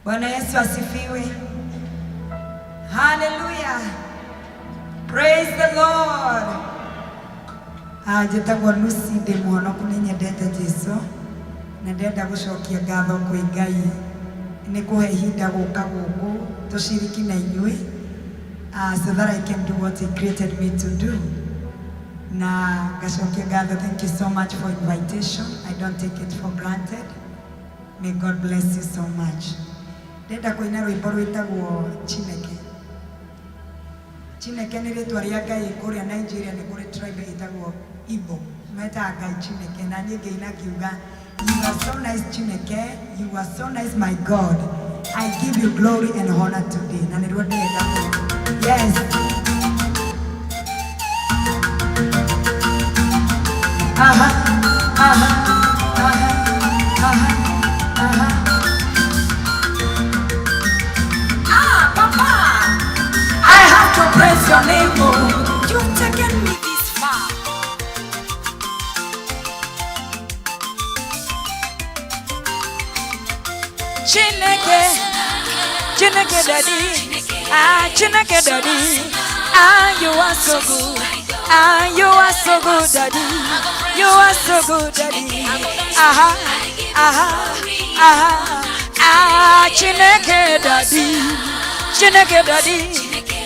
[SPEAKER 2] Bwana Yesu asifiwe. Hallelujah. Praise the Lord. Ah, njĩtagwo Lucy ndĩ mũhonoku nĩ nyendete Jesu na ndĩrenda gũcokia ngatho kwĩ Ngai nĩ kũhe ihinda gũka gũkũ tũciriki na inyuĩ so that I can do what he created me to do na ngacokia ngatho. Thank you so much for invitation. I don't take it for granted. May God bless you so much. Ndĩrenda kũina rwĩmbo rwĩtagwo Chineke. Chineke nĩ rĩtwa rĩa Ngai. Kũrĩa Nigeria nĩ kũrĩ tribe ĩtagwo Igbo, metaga Ngai Chineke, na niĩ ngĩina ngiuga, "You are so nice, Chineke. You are so nice, my God. I give you glory and honor today." Na nĩruo ndĩrenda yes. Aha, aha, aha, aha, aha. Ah, Papa, I have to praise your name, oh. You've taken me this far. Chineke, Chineke Daddy, ah, Chineke Daddy, ah, you are so good, ah, you are so good, Daddy, you are so good, Daddy, aha, aha, aha, ah, Chineke Daddy, Chineke Daddy,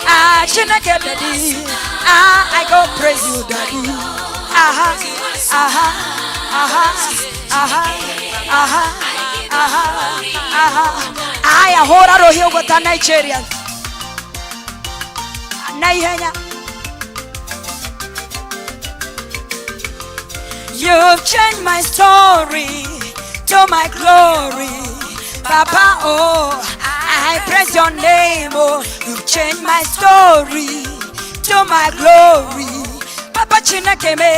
[SPEAKER 2] ah, Chineke Daddy, ah, I go praise you, Daddy, aha, aha, aha, aha, aha, aha, aha. Aya, hũra rũhĩ ũguo ta Nigeria na ihenya. You've changed my story to my glory. Papa, oh, I praise your name. Oh, you've changed my story to my glory. Papa Chineke me,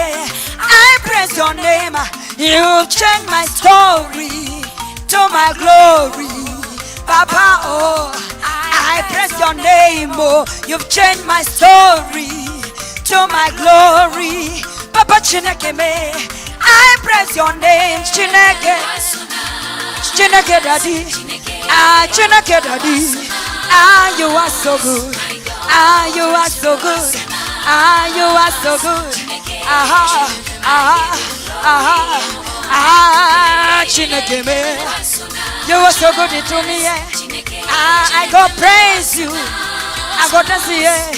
[SPEAKER 2] I praise your name. You've changed my story to my glory. Papa, oh, I praise your name. Oh, you've changed my story to my glory. Papa Chineke me, I praise your name. Chineke, Chineke Daddy, ah, Chineke Daddy, ah, you are so good, ah, you are so good, ah, you are so good, aha, aha, aha, ah, Chineke me, you are so good to me, yeah. Ah, I go praise you, I go dance, yeah.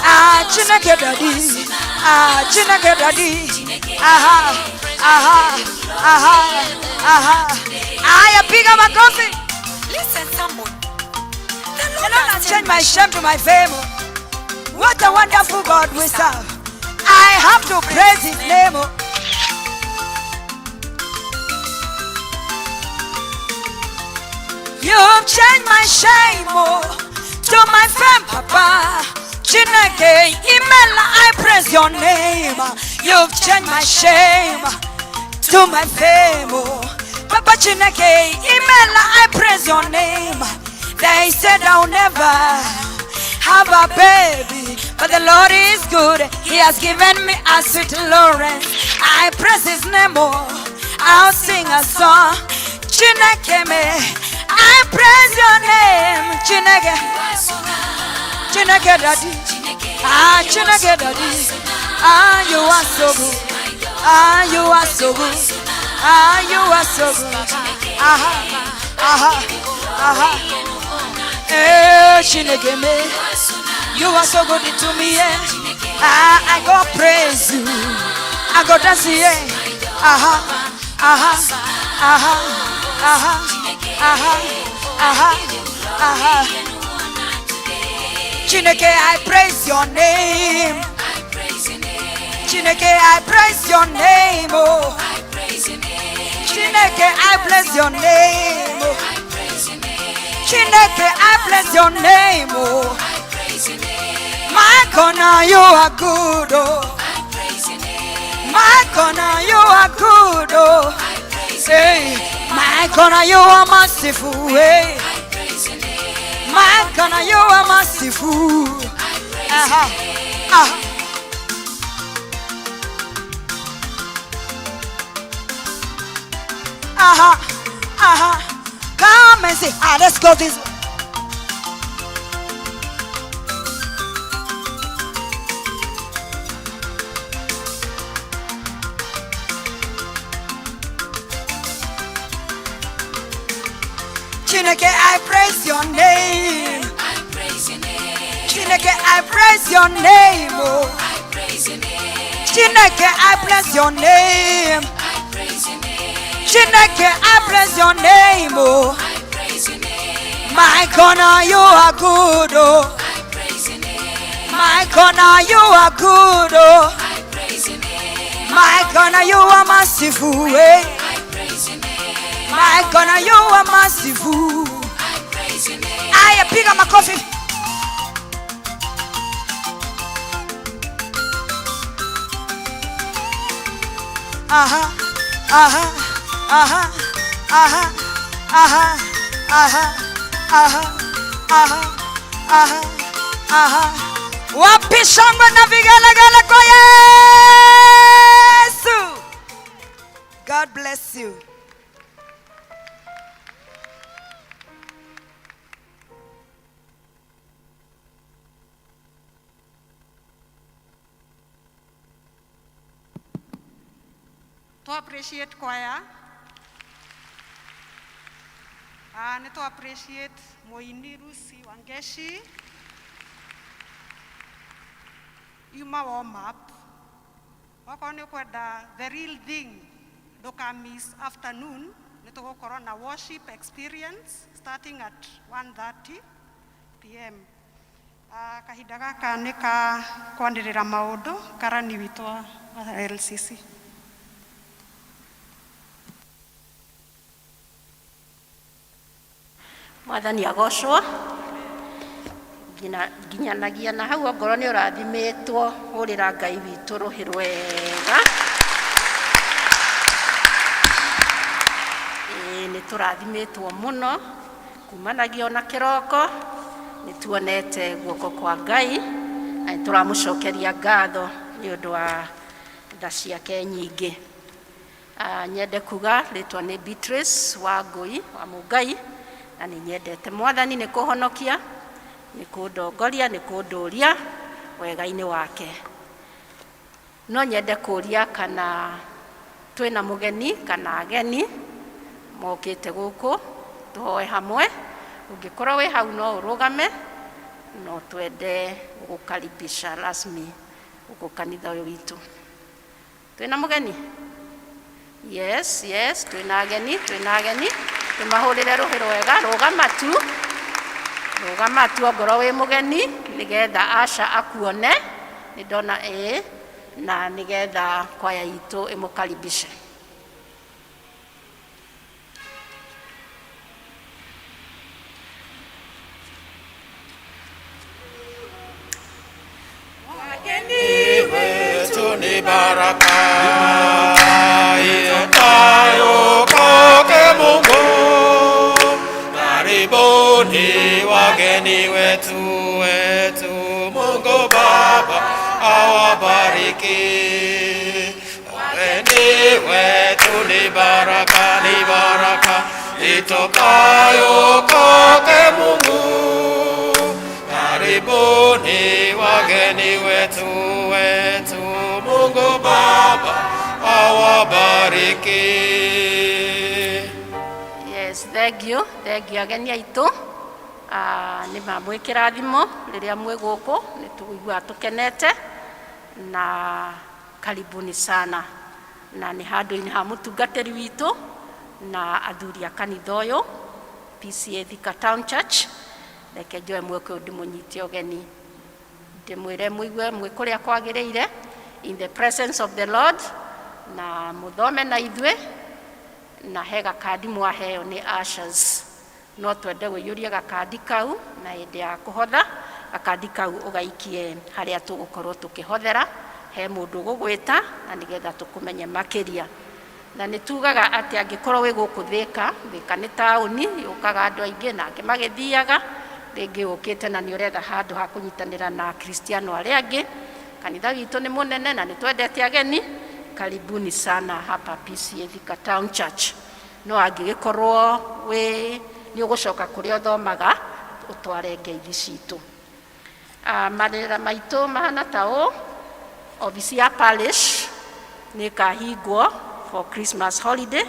[SPEAKER 2] Ah, Chineke Daddy, ah, Chineke Daddy, aha, aha, aha, aha. Aya, piga makofi.
[SPEAKER 7] Listen, somebody. The
[SPEAKER 2] The
[SPEAKER 7] Lord
[SPEAKER 2] Lord has changed my shame to my fame. What a wonderful God we serve. I have to praise his name. You've changed my shame, oh, to my fame, Papa. Chineke, Imela, I praise your name. You've changed my shame to my fame, oh. Papa Chineke, Imela, I praise your name. They said I'll never have a baby, but the Lord is good. He has given me a sweet Lawrence. I praise his name, oh. I'll sing a song. Chineke me, I praise your name. Chineke, Chineke Daddy, ah, Chineke Daddy, ah, you are so good, ah, you are so good, ah, you are so good, aha, aha, aha. Eh, Chineke me, you are so good to me, yeah. Ah, I go praise you, I go dance, yeah. Aha, aha, aha, aha, aha, aha, aha. Chineke, I praise your name. Chineke, I praise your name, oh. Chineke, I bless your name, oh. Chineke, I bless your name, oh. My corner, you are good, oh. My corner, you are good, oh. Hey, my corner, you are merciful, hey. My corner, you are merciful. Aha, aha. Aha, aha. Come Come and see. Ah, let's go this way. Chineke, I praise your name.
[SPEAKER 7] I praise your name.
[SPEAKER 2] Chineke, I praise your name. Oh.
[SPEAKER 7] I praise your name.
[SPEAKER 2] Chineke, I bless your name.
[SPEAKER 7] I praise your name.
[SPEAKER 2] Chineke, I bless your name. Oh.
[SPEAKER 7] I praise your name.
[SPEAKER 2] My God, you are good. Oh.
[SPEAKER 7] I praise your name.
[SPEAKER 2] My God, you are good. Oh.
[SPEAKER 7] I praise your name.
[SPEAKER 2] My God, you are merciful. Eh?
[SPEAKER 7] I praise your name.
[SPEAKER 2] My God, you are merciful.
[SPEAKER 7] I praise your name.
[SPEAKER 2] Aya, piga makofi. Aha, aha, aha, aha, aha, aha, aha, aha, aha, aha. Wapi shangwe na vigelegele kwa Yesu. God bless you.
[SPEAKER 1] To appreciate choir. Ah, nĩ to appreciate mũini Lucy Wangeshi. Yuma warm up. Okorwo nĩ ũkwenda the real thing, ndũka miss afternoon, nĩ tũgũkorwo na worship experience starting at 1:30 pm. Ah, kahinda gaka nĩ ka kwanĩrĩra maũndũ karani witũ wa LCC.
[SPEAKER 8] Mwathani agocwo. Nginyanagia na hau ongorwo nĩ ũrathimĩtwo, hũrĩra Ngai witũ rũhĩ rwega. Ĩĩ nĩ tũrathimĩtwo mũno kumanagia ona kĩroko, nĩ tuonete guoko kwa Ngai na nĩ tũramũcokeria ngatho nĩ ũndũ wa tha ciake nyingĩ. Nyende kuga rĩtwa nĩ Beatrice wa Ngũi wa Mũngai, na nĩ nyendete Mwathani nĩ kũhonokia, nĩ kũndongoria, nĩ kũndũria wega-inĩ wake. No nyende kũria kana twĩna mũgeni kana ageni mokĩte gũkũ tũhoe hamwe. Ũngĩkorwo wĩ hau no ũrũgame, no twende gũgũkaribisha rasmi gũkũ kanitha ũyũ witũ. Twĩna mũgeni? Yes, yes, twĩna ageni, twĩna ageni. Tũmahũrĩre rũhĩ rwega, rũgama tu. Rũgama tu ongorwo wĩ mũgeni, nĩgetha Asha akuone, nĩ ndona ĩĩ, na nĩgetha kwaya itũ ĩmũkaribishe.
[SPEAKER 9] Wageni wetu ni baraka itokayo kwake Mungu. Karibuni wageni wetu, wetu Mungu Baba awabariki. Wageni wetu ni baraka, ni baraka itokayo kwake Mungu. Karibuni wageni wetu, wetu Mungu Baba awabariki.
[SPEAKER 8] Yes, thank you, thank you ageni aitũ. Nĩ ma mwĩ kĩrathimo rĩrĩa mwĩ gũkũ, nĩ tũiguaga tũkenete na karibuni sana. Na nĩ handũ-inĩ ha mũtungatĩri witũ na athuri a kanitha ũyũ PCA Thika Town Church. Reke njoe mweke ũyũ ndĩmũnyite ũgeni, ndĩmwĩre mũigue mwĩ kũrĩa kwagĩrĩire in the presence of the Lord, na mũthome na ithuĩ, na he gakandi mwaheo nĩ ushers. No twende ũiyũrie gakandi kau, na hĩndĩ ya kũhotha gakandi kau ũgaikie harĩa tũgũkorwo tũkĩhothera, he mũndũ ũgũgwĩta na nĩgetha tũkũmenye makĩria. Na nĩ tugaga atĩ angĩkorwo wĩ gũkũ Thika, Thika nĩ taũni yũkaga andũ aingĩ na angĩ magĩthiaga, rĩngĩ ũkĩte na nĩ ũretha handũ ha kũnyitanĩra na Akristiano arĩa angĩ. Kanitha witũ nĩ mũnene na nĩ twendete ageni. Karibuni sana hapa PCA Thika Town Church. No angĩgĩkorwo wĩ Nĩ ũgũcoka kũrĩa ũthomaga ũtware ngeithi citũ. Mawĩra maitũ mahana ta ũũ: obici ya parish nĩ ĩkahingwo for Christmas holiday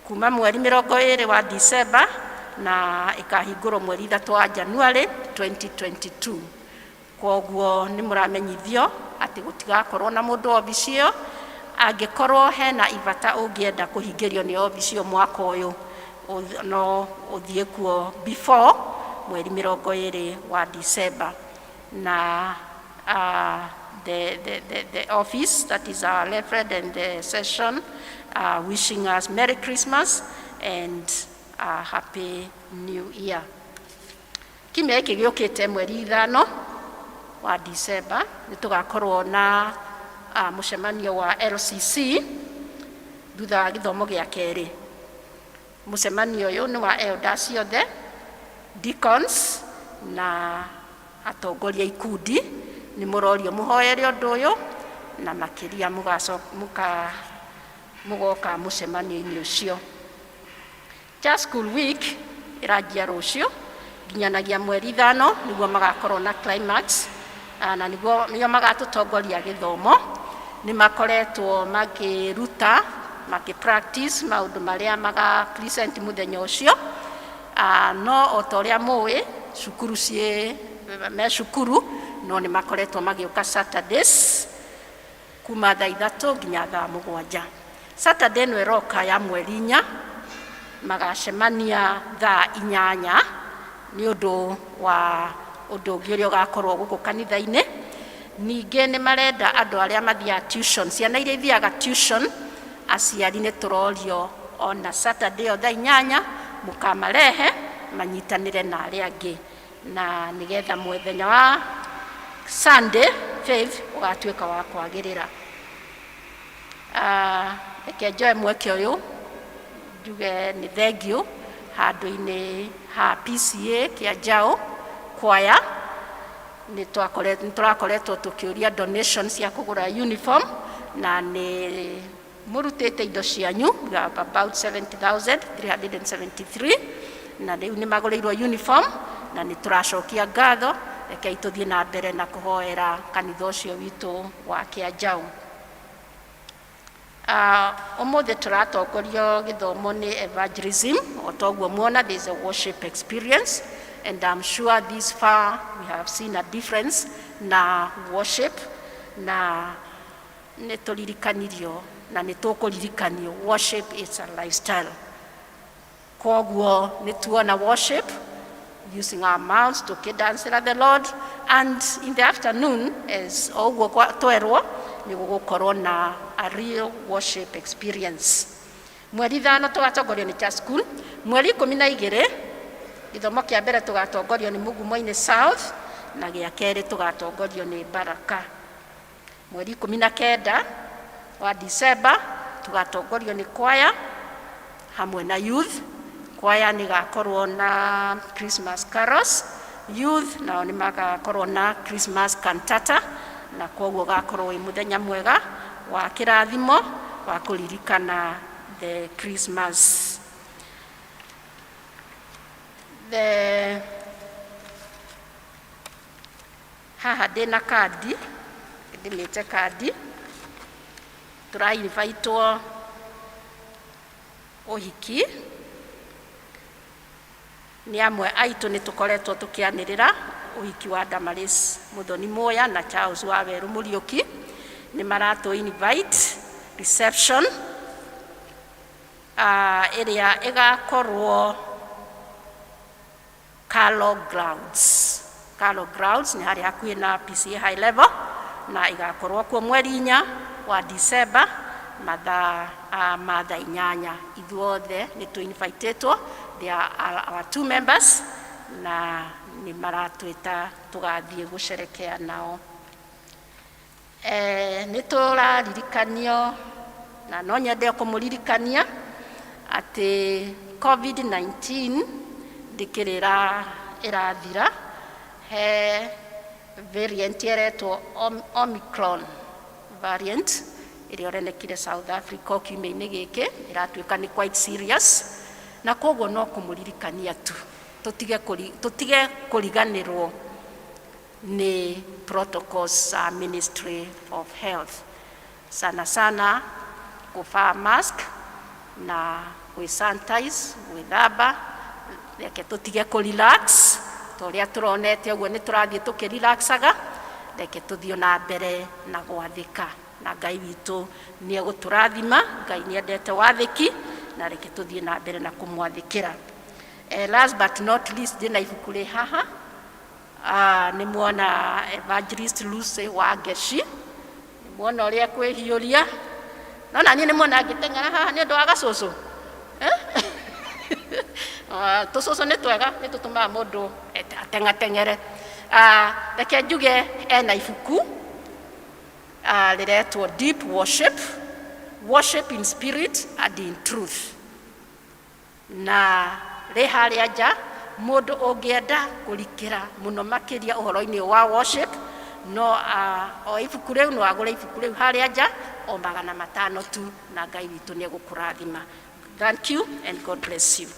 [SPEAKER 8] kuma mweri 20 wa December, na ĩkahingũrwo mweri 3 wa January 2022. Koguo nĩ mũramenyithio atĩ gũtigakorwo na mũndũ obici ĩyo. Angĩkorwo hena ibata ũngĩenda kũhingĩrio nĩ obici ĩyo mwaka ũyũ, no ũthiĩ kuo before mweri 20 wa December. Na the office, that is our reverend and the session, wishing us Merry Christmas and a Happy New Year. Kiumia gĩkĩ gĩũkĩte, mweri 5 wa December, nĩ tũgakorwo na mũcemanio wa LCC thutha wa gĩthomo gĩa kerĩ. Mũcemanio ũyũ nĩ wa elders ciothe, deacons na atongoria ikundi. Nĩ mũrorio mũhoere ũndũ ũyũ na makĩria mũgoka mũcemanio-inĩ ũcio. Church School Week ĩranjia rũciũ nginyanagia mweri 5, nĩguo magakorwo na climax, na nĩguo nĩo magatũtongoria gĩthomo. Nĩ makoretwo makĩruta, makĩ practice maũndũ marĩa maga present mũthenya ũcio. No o ta ũrĩa mũĩ, cukuru ciĩ me cukuru, no nĩ makoretwo magĩũka Saturdays kuma thaa 3 nginya thaa 7. Saturday ĩno ĩroka ya mweri 4 magacemania thaa 8 nĩ ũndũ wa ũndũ ũngĩ ũrĩa ũgakorwo gũkũ kanitha-inĩ. Ningĩ nĩ marenda andũ arĩa mathiaga tuition, ciana iria ithiaga tuition, aciari nĩ tũrorio ona Saturday ĩyo thaa 8 mũkamarehe manyitanĩre na arĩa angĩ, na nĩgetha mũthenya wa Sunday faith ũgatuĩka wa kwagĩrĩra. Reke njoe mweke ũyũ njuge nĩ thengiũ handũ-inĩ ha PCA kĩa Njaũ kwaya. Nĩ tũrakoretwo tũkĩũria donation cia kũgũra uniform, na nĩ mũrutĩte indo cianyu. We have about 70,373, na rĩu nĩ magũrĩirwo uniform na nĩ tũracokia ngatho. Rekei tũthiĩ na mbere na kũhoera kanitha ũcio witũ wa Kĩanjaũ. Ũmũthĩ tũratongorio gĩthomo nĩ evangelism. O toguo muona, there is a worship experience, and I'm sure this far we have seen a difference na worship, na nĩ tũririkanirio na nĩ tũkũririkanio worship is a lifestyle. Koguo nĩ tuona worship using our mouths, tũkĩdancĩra the Lord, and in the afternoon, as o ũguo twerwo, nĩ gũgũkorwo na a real worship experience. Mweri 5 tũgatongorio nĩ church school. Mweri 12 gĩthomo kĩa mbere tũgatongorio nĩ Mugumo-inĩ South, na gĩa kerĩ tũgatongorio nĩ Baraka. Mweri 19 wa December tũgatongorio nĩ kwaya hamwe na youth. Kwaya nĩ gakorwo na Christmas carols, youth nao nĩ magakorwo na Christmas cantata, na koguo gakorwo wĩ mũthenya mwega wa kĩrathimo wa kũririkana the Christmas. The haha ndĩna kandi, ndĩmĩte kandi, tũrainvitwo ũhiki nĩ amwe aitũ. Nĩ tũkoretwo tũkĩanĩrĩra ũhiki wa Damaris Muthoni Muya na Charles wa Werũ Mũriũki. Nĩ maratũ invite reception ĩrĩa ĩgakorwo Carlo Grounds. Carlo Grounds nĩ harĩa hakuhĩ na PCA High Level, na ĩgakorwo kuo mweri 4 wa December mathaa ma thaa 8. Ithuothe nĩ tũ-invitĩtwo. They are our two members, na nĩ maratwĩta tũgathiĩ gũcerekea nao. Nĩ tũraririkanio, na no nyende kũmũririkania atĩ COVID-19 ndĩkĩrĩ ĩrathira. He variant ĩretwo Omicron variant ĩrĩa ũrenekire South Africa o kiumia-inĩ gĩkĩ, ĩratuĩka nĩ quite serious. Na koguo no kũmũririkania tu tũtige tũtige kũriganĩrwo nĩ protocols za Ministry of Health, sana sana kũvaa mask na gwĩ-sanitize, gwĩthamba. Reke tũtige kũ-relax ta ũrĩa tũronete ũguo nĩ tũrathiĩ tũkĩ-relaxaga. Reke tũthiĩ na mbere na gwathĩka, na Ngai witũ nĩ egũtũrathima. Ngai nĩ endete wathĩki, na reke tũthiĩ na mbere na kũmwathĩkĩra. Last but not least, ndĩna ibuku rĩ haha. Nĩ muona Evangelist Lucy wa Ngeci, nĩ muona ũrĩa kwĩhiũria, no na niĩ nĩ muona ngĩteng'era haha nĩ ũndũ wa gacũcũ. Tũcũcũ nĩ twega, nĩ tũtũmaga mũndũ ateng'ateng'ere. Reke njuge ena ibuku rĩretwo Deep Worship, Worship in Spirit and in Truth, na rĩ harĩa nja. Mũndũ ũngĩenda kũrikĩra mũno makĩria ũhoro-inĩ wa worship, no o ibuku rĩu, no agũre ibuku rĩu harĩa nja o 500 tu, na Ngai witũ nĩ egũkũrathima. Thank you and God bless you.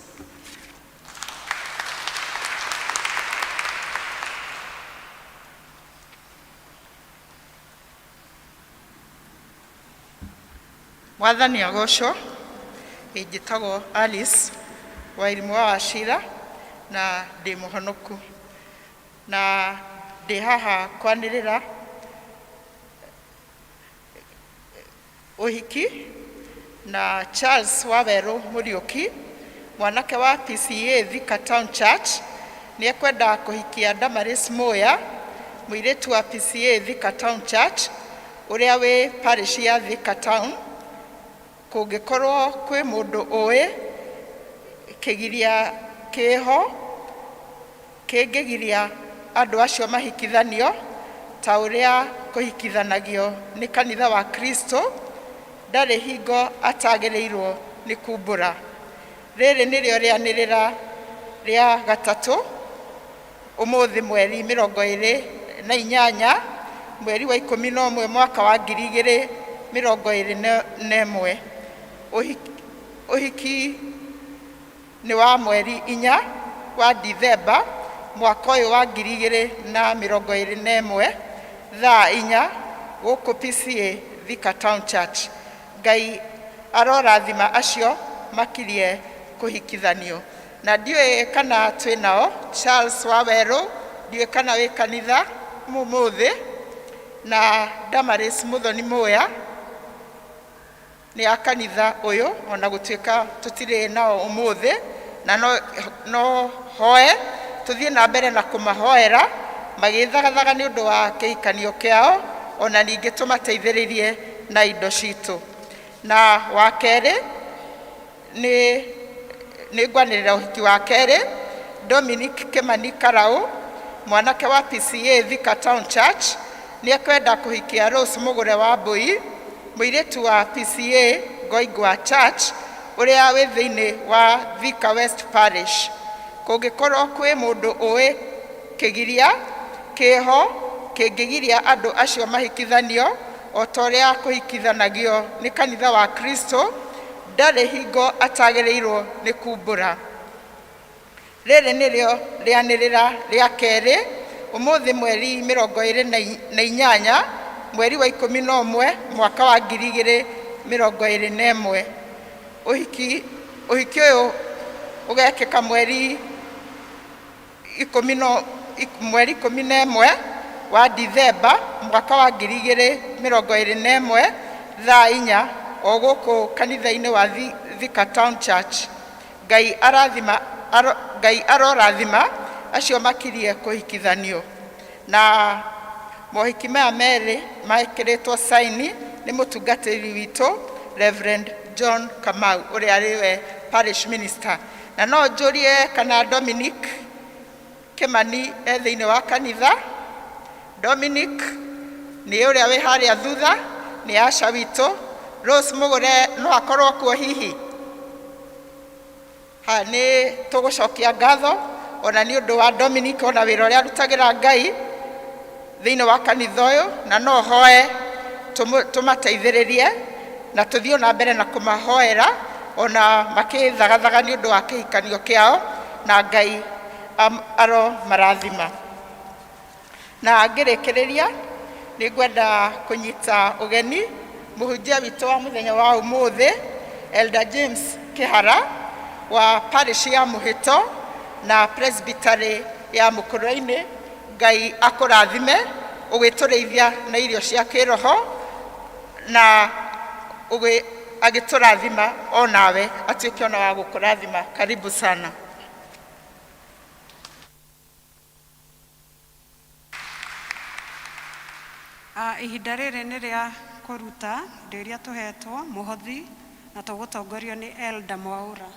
[SPEAKER 10] Mwathani agocwo. Njĩtagwo Alice Wairimũ wa Wachira na ndĩ mũhonoku, na ndĩ haha kwanĩrĩra ũhiki na Charles Wawerũ Mũriũki, mwanake wa PCEA Thika Town Church, nĩ ekwenda kũhikia Damaris Muya, mũirĩtu wa PCEA Thika Town Church, ũrĩa wĩ parish ya Thika Town. Kũngĩkorwo kwĩ mũndũ ũĩ kĩgiria kĩho kĩngĩgiria andũ acio mahikithanio ta ũrĩa kũhikithanagio nĩ kanitha wa Kristo, ndarĩ hingo atagĩrĩirwo nĩ kumbũra. Rĩrĩ nĩrĩo rĩanĩrĩra rĩa gatatũ ũmũthĩ, mweri 28, mweri wa 11, mwaka wa 2021. Ũhiki nĩ wa mweri 4 wa Dithemba mwaka ũyũ wa 2021, thaa 4, gũkũ PCEA Thika Town Church. Ngai arorathima acio makirie kũhikithanio. Na ndiũĩ kana twĩ nao Charles Wawerũ, ndiũĩ kana wĩ kanitha mũmũthĩ, na Damaris Muthoni Muya nĩ a kanitha ũyũ, ona gũtuĩka tũtirĩ nao ũmũthĩ, na no hoe tũthiĩ na mbere na kũmahoera magĩthagathaga nĩ ũndũ wa kĩhikanio kĩao, ona ningĩ tũmateithĩrĩrie na indo citũ. Na wa kerĩ nĩ ngwanĩrĩra ũhiki wa kerĩ, Dominic Kimani Karau, mwanake wa PCEA Thika Town Church, nĩ ekwenda kũhikia Rose Mũgũre wa Mbũi, mũirĩtu wa PCEA Ngoingwa Church, ũrĩa wĩ thĩinĩ wa Thika West Parish. Kũngĩkorwo kwĩ mũndũ ũĩ kĩgiria kĩho kĩngĩgiria andũ acio mahikithanio o ta ũrĩa kũhikithanagio nĩ kanitha wa Kristo, ndarĩ hingo atagĩrĩirwo nĩ kumbũra. Rĩrĩ nĩrĩo rĩanĩrĩra rĩa kerĩ ũmũthĩ, mweri 28, mweri wa 11, mwaka wa 2021. Ũhiki ũyũ ũgekĩka mweri 11 wa Dithemba mwaka wa 2021, thaa 4, o gũkũ kanitha-inĩ wa Thika Town Church. Ngai arathima Ngai arorathima acio makirie kũhikithanio. Na mohiki maya merĩ mekĩrĩtwo saini nĩ mũtungatĩri witũ Reverend John Kamau, ũrĩa arĩ we parish minister. Na no njũrie kana Dominic Kimani e thĩinĩ wa kanitha. Dominic nĩ ũrĩa wĩ harĩa thutha, nĩ aca witũ. Rose Mũgũre no akorwo kuo hihi? Ha nĩ tũgũcokia ngatho ona nĩ ũndũ wa Dominic, ona wĩra ũrĩa arutagĩra Ngai thĩinĩ wa kanitha ũyũ, na no hoe tũmateithĩrĩrie na tũthiĩ na mbere na kũmahoera. Ona makĩthagathaga nĩ ũndũ wa kĩhikanio kĩao, na Ngai aro marathima. Na ngĩrĩkĩrĩria, nĩ ngwenda kũnyita ũgeni mũhunjia witũ wa mũthenya wa ũmũthĩ, Elder James Kĩhara wa parish ya Mũhĩto na presbytery ya Mũkũrwe-inĩ. Ngai akũrathime ũgĩtũrĩithia na irio cia kĩroho, na agĩtũrathima onawe atuĩke ona wa gũkũrathima. Karibu sana.
[SPEAKER 1] Ihinda rĩrĩ nĩ rĩa kũruta indo iria tũhetwo mũhothi, na tũgũtongorio nĩ Elder Mwaura.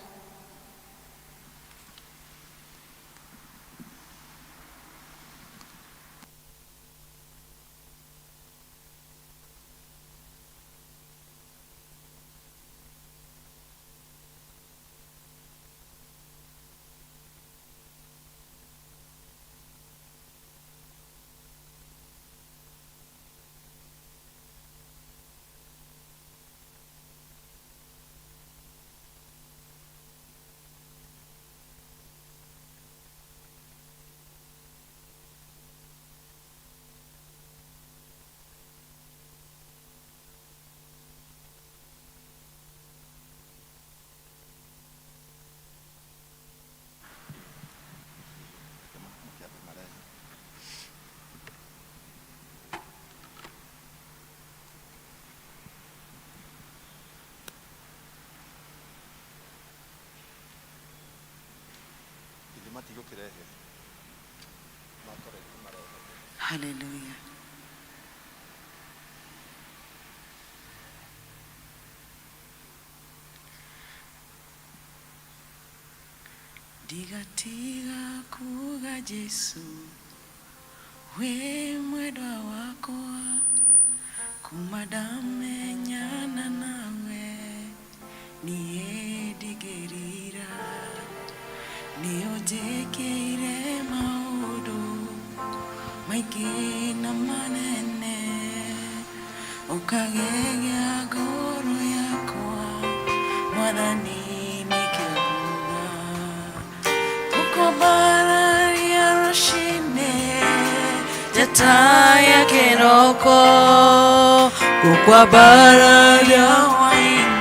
[SPEAKER 5] Hallelujah. Ndigatiga kuga Jesu wĩ mwendwa wakwa, kuma ndamenyana nawe niĩ ndigĩrira. Nĩ ũnjĩkĩire maũndũ maingĩ na manene, ũkagegia ngoro yakwa. Mwathani, nĩkĩo nguga gũkwambararia rũcinĩ, njata ya kĩroko, gũkwambararia hwaĩ-inĩ.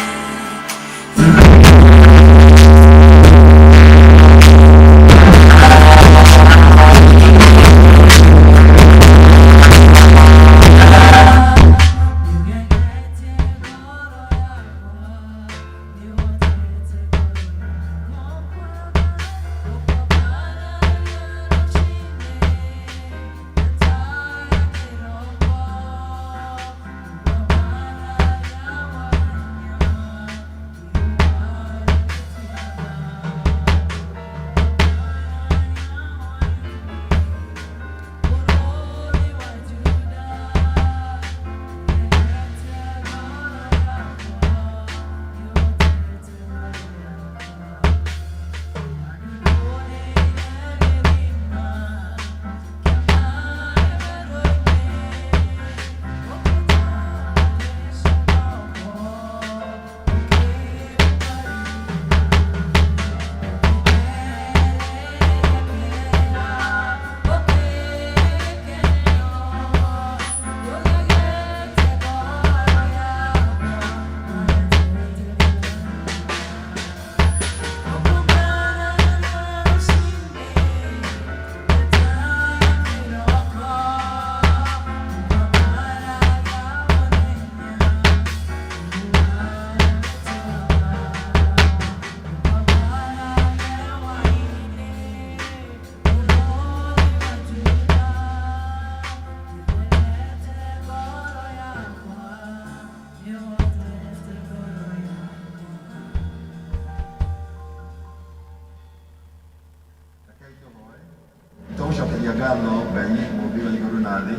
[SPEAKER 11] Tũgũcokeria ngatho Ngai mũmbi wa igũrũ na thĩ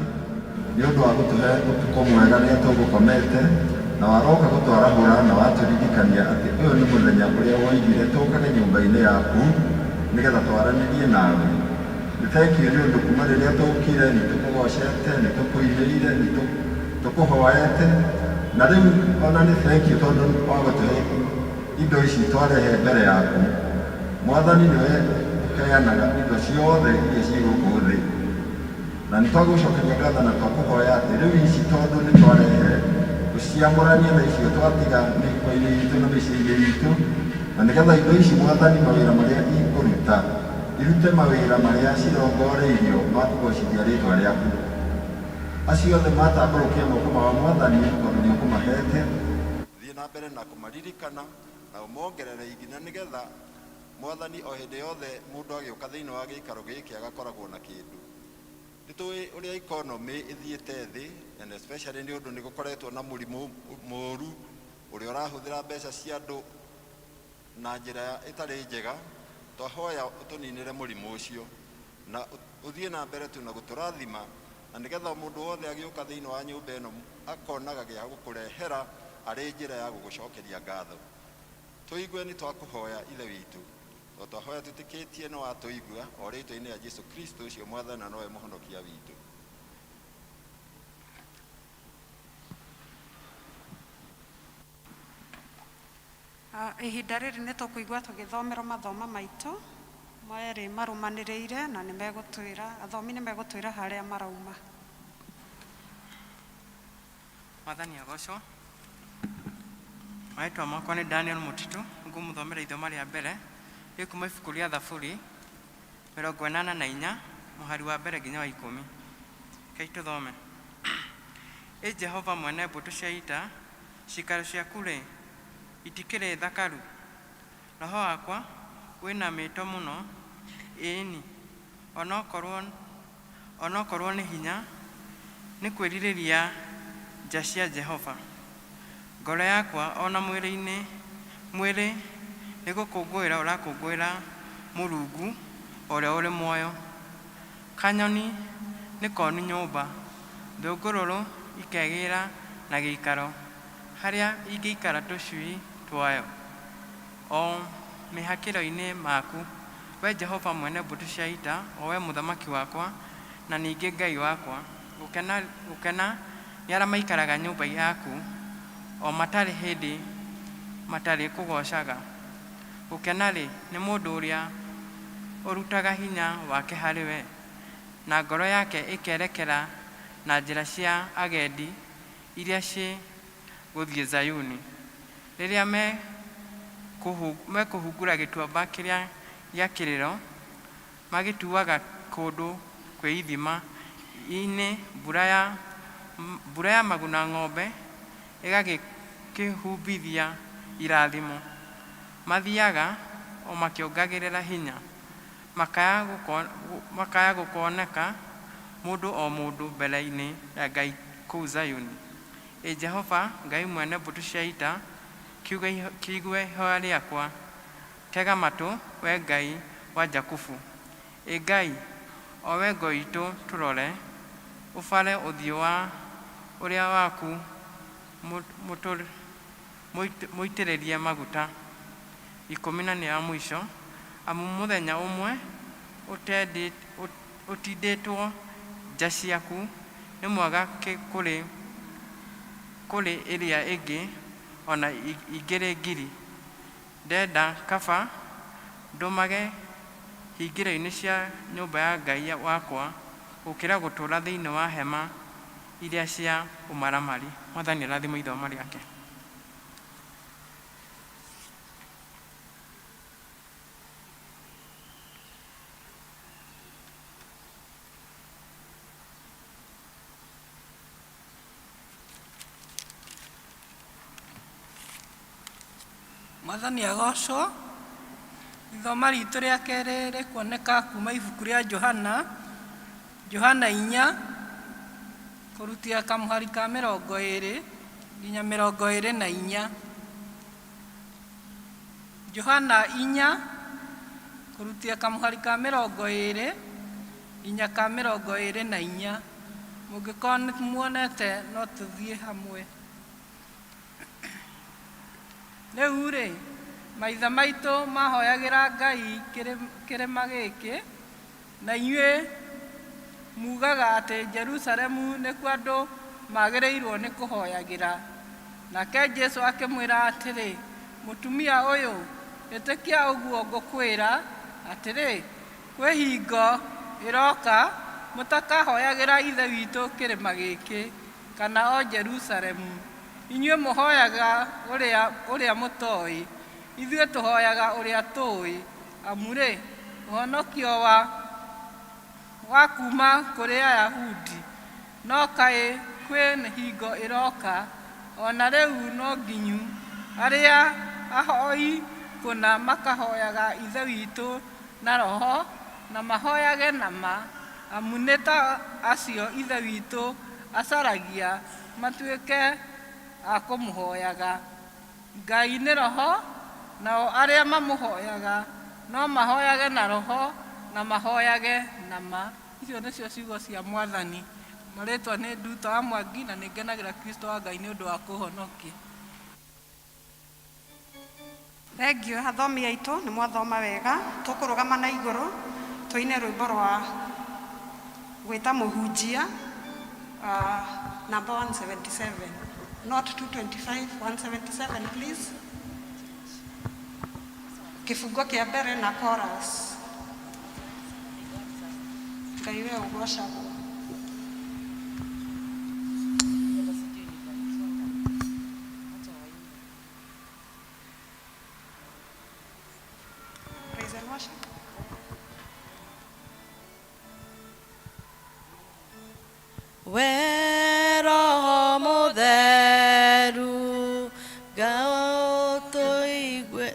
[SPEAKER 11] nĩ ũndũ wa gũtũhe ũtukũ mwega rĩrĩa tũgũkomete, na waroka gũtwarahũra na watũririkania atĩ ũyũ nĩ mũthenya ũrĩa woigire tũkage nyũmba-inĩ yaku nĩgetha twaranĩrie nawe. Nĩ thengiũ nĩ ũndũ kuma rĩrĩa tũkire nĩ tũkũgocete, nĩ tũkũinĩire, nĩ tũkũhoete, na rĩu ona nĩ thengiũ tondũ wa gũtũhe indo ici twarehe mbere yaku. Mwathani nĩwe ũheanaga indo ciothe iria ciĩ gũkũ thĩ, na nĩ twagũcokeria ngatho na twakũhoya atĩ rĩu ici tondũ nĩ twarehe ũciamũranie na icio twatiga mĩhuko-inĩ itũ na mĩciĩ-inĩ itũ, na nĩgetha indo ici Mwathani mawĩra marĩa ikũruta irute mawĩra marĩa cirongoreirio ma kũgocithia rĩtwa rĩaku. Acio othe matambũrũkia moko mao Mwathani, tondũ nĩ ũkũmahete, thiĩ na mbere na kũmaririkana na ũmongerere nginya nĩgetha Mwathani o hĩndĩ yothe mũndũ agĩũka thĩinĩ wa gĩikaro gĩkĩ agakoragwo na kĩndũ. Nĩ tũĩ ũrĩa economy ĩthiĩte thĩ, and especially nĩ ũndũ nĩ gũkoretwo na mũrimũ mũru ũrĩa ũrahũthĩra mbeca cia andũ na njĩra ĩtarĩ njega. Twahoya ũtũninĩre mũrimũ ũcio na ũthiĩ na mbere tu na gũtũrathima, na nĩgetha mũndũ wothe agĩũka thĩinĩ wa nyũmba ĩno akonaga gĩa gũkũrehera arĩ njĩra ya gũgũcokeria ngatho. Tũigue nĩ twakũhoya Ithe witũ, to twahoya twĩtĩkĩtie nĩ watũigua, o rĩtwa-inĩ rĩa Jesu Kristo ũcio Mwathani na nowe mũhonokia witũ.
[SPEAKER 1] Ihinda rĩrĩ nĩ tũkũigua tũgĩthomerwo mathoma maitũ merĩ marũmanĩrĩire, na nĩ megũtwĩra, athomi nĩ megũtwĩra harĩa marauma.
[SPEAKER 12] Mwathani agocwo. Marĩtwa makwa nĩ Daniel Mũtitũ, ngũmũthomera ithoma rĩa mbere rĩ kuma ibuku rĩa Thaburi 84 mũhari wa mbere nginya wa 10. Rekei tũthome. Ĩ Jehova mwene mbũtũ cia ita, ciikaro ciaku-rĩ, itikĩrĩ thakaru? Roho wakwa wĩna mĩĩto mũno, ĩĩ-ni, o na okorwo nĩ hinya, nĩ kwĩrirĩria nja cia Jehova. Ngoro yakwa o na mwĩrĩ nĩ gũkũngũĩra ũrakũngũĩra Mũrungu ũrĩa ũrĩ muoyo. Kanyoni nĩ konu nyũmba, thũngũrũrũ ikegĩĩra na gĩikaro, harĩa ingĩikara tũcui twayo, o mĩhakĩro-inĩ maku, we Jehova mwene mbũtũ cia ita, o we mũthamaki wakwa na ningĩ Ngai wakwa. Gũkena nĩ arĩa maikaraga nyũmba yaku, o matarĩ hĩndĩ matarĩ kũgoocaga. Gũkena-rĩ, nĩ mũndũ ũrĩa ũrutaga hinya wake harĩ we, na ngoro yake ĩkerekera na njĩra cia agendi iria ciĩ gũthiĩ Zayuni, rĩrĩa mekũhungura gĩtuamba kĩrĩa gĩa kĩrĩro, magĩtuaga kũndũ kwĩ ithima-inĩ, mbura ya maguna ng'ombe ĩgagĩkĩhumbithia irathimo. Mathiaga o makĩongagĩrĩra hinya, makaya gũkoneka mũndũ o mũndũ mbere-inĩ ya Ngai kũu Zayuni. Ĩ Jehova Ngai mwene mbũtũ cia ita, kĩigue ihoya rĩakwa, tega matũ, we Ngai wa Jakubu. Ĩ Ngai, o we ngo itũ tũrore, ũbare ũthiũ wa ũrĩa waku mũitĩrĩrie maguta. 10 na nĩ ya mũico, amu mũthenya ũmwe ũtindĩtwo nja ciaku nĩ mwega kũrĩ ĩrĩa ĩngĩ o na ingĩrĩ ngiri. Ndenda kaba ndũmage hingĩro-inĩ cia nyũmba ya Ngai wakwa gũkĩra gũtũũra thĩinĩ wa hema iria cia ũmaramari. Mwathani arathime ithoma rĩake.
[SPEAKER 13] Mwathani agocwo. Ithoma ritũ rĩa kerĩ rĩkuoneka kuma ibuku rĩa Johana, Johana 4, kũrutia kamũhari ka 20 nginya 24. Johana 4, kũrutia kamũhari ka 20 nginya ka 24. Mũngĩkorwo nĩ muonete no tũthiĩ hamwe. Rĩu-rĩ, maithe maitũ mahoyagĩra Ngai kĩrĩma gĩkĩ, na inyuĩ mugaga atĩ Jerusalemu nĩkuo andũ magĩrĩirwo nĩ kũhoyagĩra. Nake Jesũ akĩmwĩra atĩrĩ, Mũtumia ũyũ, ĩtĩkia ũguo ngũkwĩra, atĩrĩ, kwĩ hingo ĩroka mũtakahoyagĩra Ithe witũ kĩrĩma gĩkĩ, kana o Jerusalemu. Inyuĩ mũhoyaga ũrĩa, ũrĩa mũtoĩ, ithuĩ tũhoyaga ũrĩa tũĩ, amu-rĩ, ũhonokio wa, wa kuuma kũrĩ Ayahudi. No kaĩ kwĩ hingo ĩroka, o na rĩu no nginyu, arĩa ahoi kũna makahoyaga Ithe witũ na roho, na mahoyage na ma, amu nĩ ta acio Ithe witũ acaragia matuĩke a kũmũhoyaga. Ngai nĩ roho, nao arĩa mamũhoyaga no mahoyage na roho na mahoyage na ma. Icio nĩcio ciugo cia Mwathani. Marĩtwa nĩ Nduta wa Mwangi na nĩ ngenagĩra Kristo wa Ngai nĩ ũndũ wa kũhonokia.
[SPEAKER 1] Thengiũ athomi aitũ nĩ mwathoma wega. Tũkũrũgama na igũrũ tũine rwĩmbo rwa gwĩta mũhunjia, number 177, not 225, 177 please. Kĩbungo kĩa mbere na chorus. Ngai we ũgocagwo. Praise and worship.
[SPEAKER 5] We Roho Mũtheru, Ngai ũtũigue.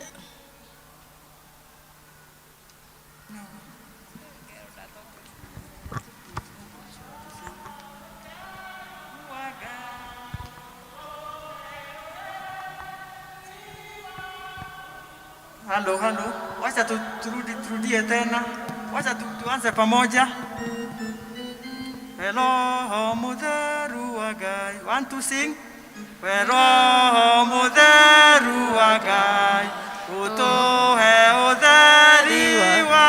[SPEAKER 3] Halo, halo, wacha turudi, turudie tena, wacha tuanze pamoja. We Roho Mũtheru wa Ngai. One, two, sing. We Roho Mũtheru wa Ngai, ũtũhe ũtheri wa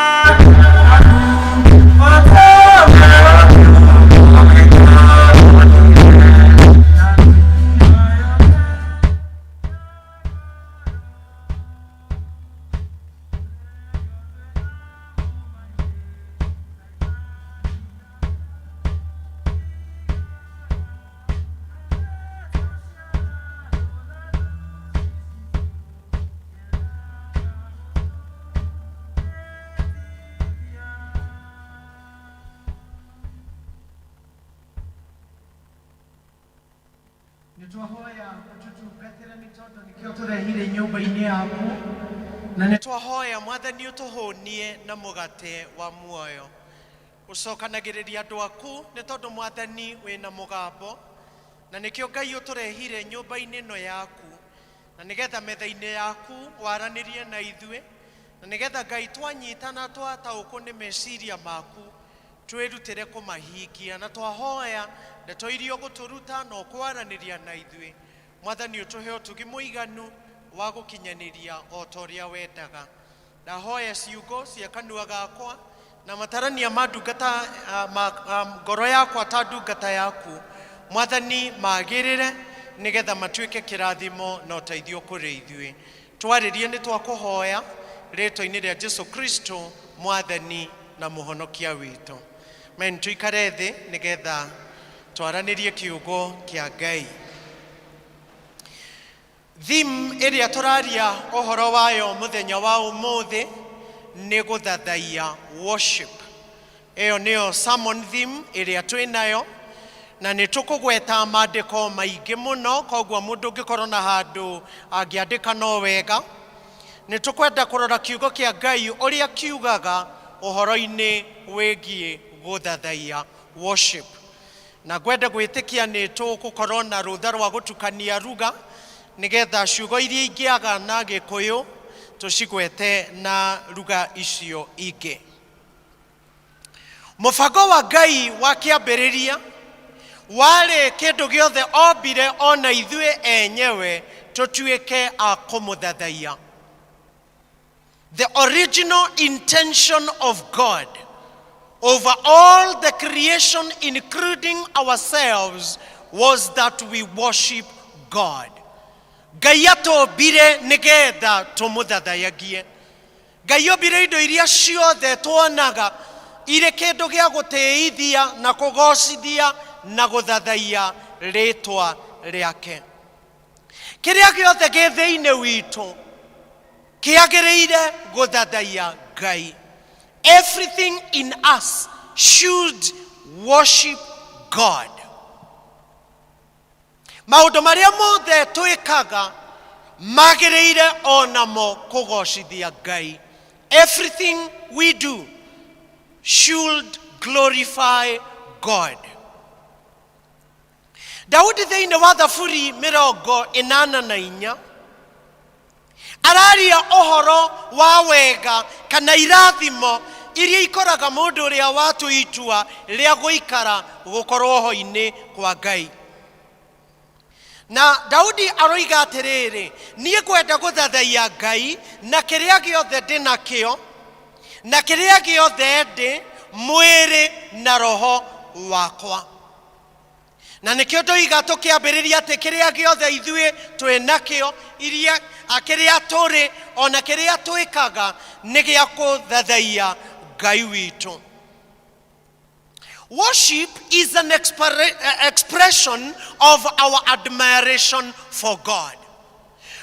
[SPEAKER 14] Nĩ twahoya ũtũtungatĩre nĩ tondũ nĩkĩo tũrehire nyũmba-inĩ yaku, na nĩ twahoya Mwathani ũtũhũnie na mũgate wa muoyo. Ũcokanagĩrĩria andũ aku nĩ tondũ Mwathani wĩna mũgambo, na nĩkĩo Ngai ũtũrehire nyũmba-inĩ ĩno yaku, na nĩgetha metha-inĩ yaku waranĩrie na ithuĩ, na nĩgetha Ngai twanyitana twataũkwo nĩ meciria maku twĩrutĩre kũmahingia. Na twahoya ndeto iria ũgũtũruta na ũkwaranĩria na ithuĩ, Mwathani ũtũhe ũtugi mũiganu wa gũkinyanĩria o ta ũrĩa wendaga. Ndahoya ciugo cia kanua gakwa na matarania ma ndungata, ma ngoro yakwa ta ndungata yaku, Mwathani magĩrĩre nĩgetha matuĩke kĩrathimo na ũteithio kũrĩ ithuĩ. Twarĩrie nĩ twakũhoya rĩtwa-inĩ rĩa Jesu Kristo Mwathani na mũhonokia witũ. Men, tuikare thĩ nĩgetha twaranĩrie kiugo kĩa Ngai. Theme ĩrĩa tũraria ũhoro wayo mũthenya wa ũmũthĩ nĩ gũthathaiya, worship. Ĩyo nĩyo sermon theme ĩrĩa twĩnayo, na nĩ tũkũgweta maandĩko maingĩ mũno, koguo mũndũ ũngĩkorwo na handũ angĩandĩka no wega. Nĩ tũkwenda kũrora kiugo kĩa Ngai ũrĩa kiugaga ũhoro-inĩ wĩgiĩ gũthathaiya, worship. Na ngwenda gwĩtĩkia nĩ tũgũkorwo na rũtha rwa gũtukania ruga nĩgetha ciugo iria ingĩaga na Gĩkũyũ tũcigwete na ruga icio ingĩ. Mũbango wa Ngai wa kĩambĩrĩria warĩ kĩndũ gĩothe ombire ona ithuĩ enyewe tũtuĩke a kũmũthathaiya. The original intention of God over all the creation, including ourselves, was that we worship God. Ngai atũmbire nĩgetha tũmũthathayagie. Ngai ombire indo iria ciothe tuonaga irĩ kĩndũ gĩa gũtĩithia na kũgocithia na gũthathaiya rĩtwa rĩake. Kĩrĩa gĩothe gĩ thĩinĩ witũ kĩagĩrĩire gũthathaiya Ngai. Everything in us should worship God. Maũndũ marĩa mothe twĩkaga magĩrĩire o namo kũgocithia Ngai. Everything we do should glorify God. Daudi thĩinĩ wa Thaburi 84 araria ũhoro wa wega kana irathimo iria ikoraga mũndũ ũrĩa watua itua rĩa gũikara gũkorwo ho-inĩ kwa Ngai. Na Daudi aroiga atĩrĩrĩ, niĩ ngwenda gũthathaiya Ngai na kĩrĩa gĩothe ndĩ nakĩo, na kĩrĩa gĩothe ndĩ, mwĩrĩ na roho wakwa. Na nĩkĩo ndoiga tũkĩambĩrĩria atĩ kĩrĩa gĩothe ithuĩ twĩ nakĩo, iria, kĩrĩa tũrĩ, ona kĩrĩa twĩkaga nĩ gĩa kũthathaiya Ngai witũ. Worship is an expression of our admiration for God.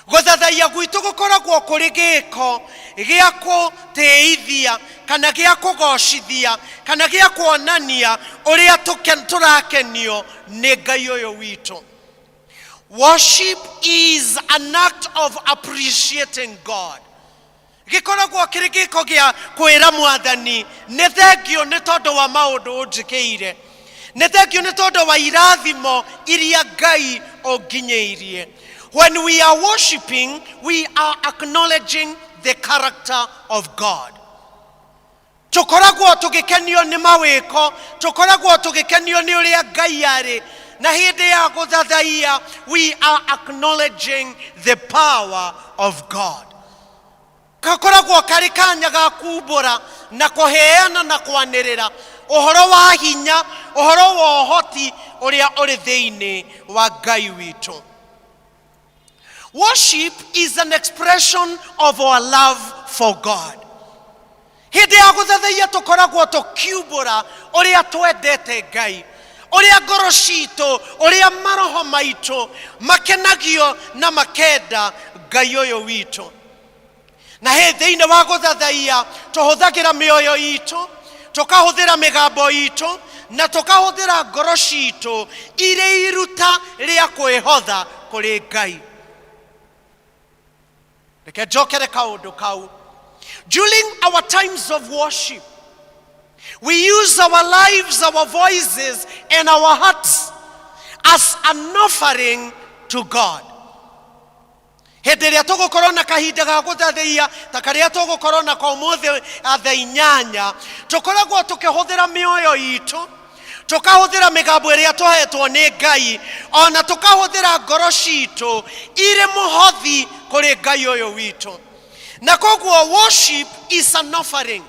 [SPEAKER 14] Gũthathaiya gwitũ gũkoragwo kũrĩ gĩko gĩa kũtĩithia kana gĩa kũgocithia kana gĩa kuonania ũrĩa tũrakenio nĩ Ngai ũyũ witũ. Worship is an act of appreciating God. Gĩkoragwo kĩrĩ gĩko gĩa kwĩra Mwathani nĩ thengio nĩ tondũ wa maũndũ ũnjĩkĩire, nĩ thengio nĩ tondũ wa irathimo iria Ngai ũnginyĩirie. When we are worshiping, we are acknowledging the character of God. Tũkoragwo tũgĩkenio nĩ mawĩko, tũkoragwo tũgĩkenio nĩ ũrĩa Ngai arĩ, na hĩndĩ ya gũthathaiya we are acknowledging the power of God. Gakoragwo karĩ kanya ga kumbũra na kũheana na kwanĩrĩra ũhoro wa hinya, ũhoro wa ũhoti ũrĩa ũrĩ thĩinĩ wa Ngai witũ. Worship is an expression of our love for God. Hĩndĩ ya gũthathaiya tũkoragwo tũkiumbũra ũrĩa twendete Ngai, ũrĩa ngoro citũ, ũrĩa maroho maitũ makenagio na makenda Ngai ũyũ witũ. Na hĩ thĩinĩ wa gũthathaiya tũhũthagĩra mĩoyo itũ, tũkahũthĩra mĩgambo itũ, na tũkahũthĩra ngoro citũ irĩ iruta rĩa kwĩhotha kũrĩ Ngai. Reke njokere kaũndũ kau. During our times of worship, we use our lives, our voices, and our hearts as an offering to God. Hĩndĩ ĩrĩa tũgũkorwo na kahinda ga gũthathaiya ta karĩa tũgũkorwo nako ũmũthĩ thaa 8, tũkoragwo tũkĩhũthĩra mĩoyo itũ, tũkahũthĩra mĩgambo ĩrĩa tũhetwo nĩ Ngai, ona tũkahũthĩra ngoro citũ irĩ mũhothi kũrĩ Ngai ũyũ witũ. Na koguo worship is an offering.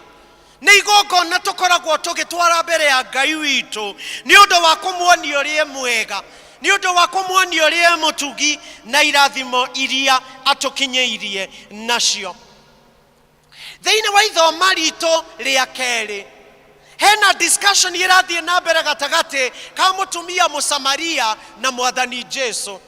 [SPEAKER 14] Nĩ igongona tũkoragwo tũgĩtwara mbere ya Ngai witũ nĩ ũndũ wa kũmuonia ũrĩa e mwega, nĩ ũndũ wa kũmuonia ũrĩa e mũtugi na irathimo iria atũkinyĩirie nacio. Thĩinĩ wa ithoma ritũ rĩa kerĩ, hena discussion ĩrathiĩ na mbere gatagatĩ ka mũtumia Mũsamaria na Mwathani Jesu.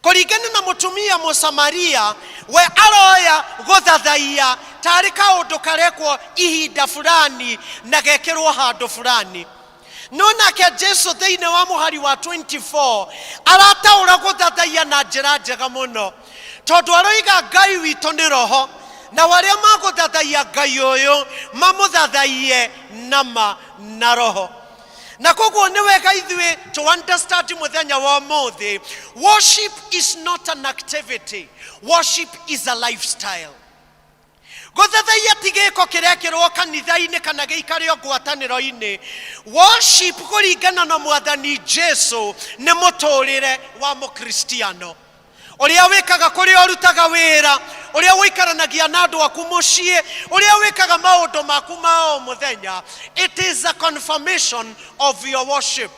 [SPEAKER 14] Kũringana na mũtumia Mũsamaria, we aroya gũthathaiya tarĩ kaũndũ karekwo ihinda fulani na gekĩrwo handũ fulani. No nake Jesu thĩinĩ wa mũhari wa 24 arataũra gũthathaiya na njĩra njega mũno, tondũ aroiga Ngai witũ nĩ roho, na arĩa magũthathaiya Ngai ũyũ mamũthathaiye na ma na roho. Na koguo nĩ wega ithuĩ to understand mũthenya wa ũmũthĩ, worship is not an activity, worship is a lifestyle. Gũthathaiya ti gĩko kĩrekĩrwo kanitha-inĩ kana gĩikario ngwatanĩro-inĩ. Worship kũringana na Mwathani Jesu nĩ mũtũrĩre wa Mũkristiano, ũrĩa wĩkaga kũrĩa ũrutaga wĩra, ũrĩa ũikaranagia na andũ aku mũciĩ, ũrĩa wĩkaga maũndũ maku ma o mũthenya. It is a confirmation of your worship.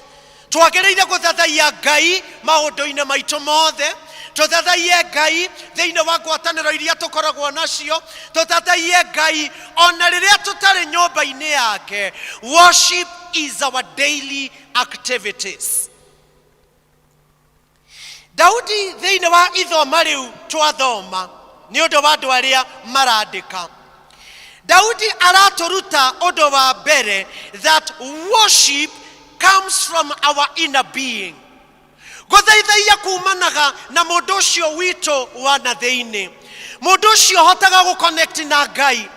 [SPEAKER 14] Twagĩrĩire gũthathaiya Ngai maũndũ-inĩ maitũ mothe, Tũthathaiye Ngai thĩinĩ wa ngwatanĩro iria tũkoragwo nacio. Tũthathaiye Ngai ona rĩrĩa tũtarĩ nyũmba-inĩ yake. Worship is our daily activities. Daudi thĩinĩ wa ithoma rĩu twathoma nĩ ũndũ wa andũ arĩa marandĩka, Daudi aratũruta ũndũ wa mbere, that worship comes from our inner being. Gũthaithaia kumanaga na mũndũ ũcio witũ wa na thĩinĩ, mũndũ ũcio ũhotaga gũconnect na Ngai,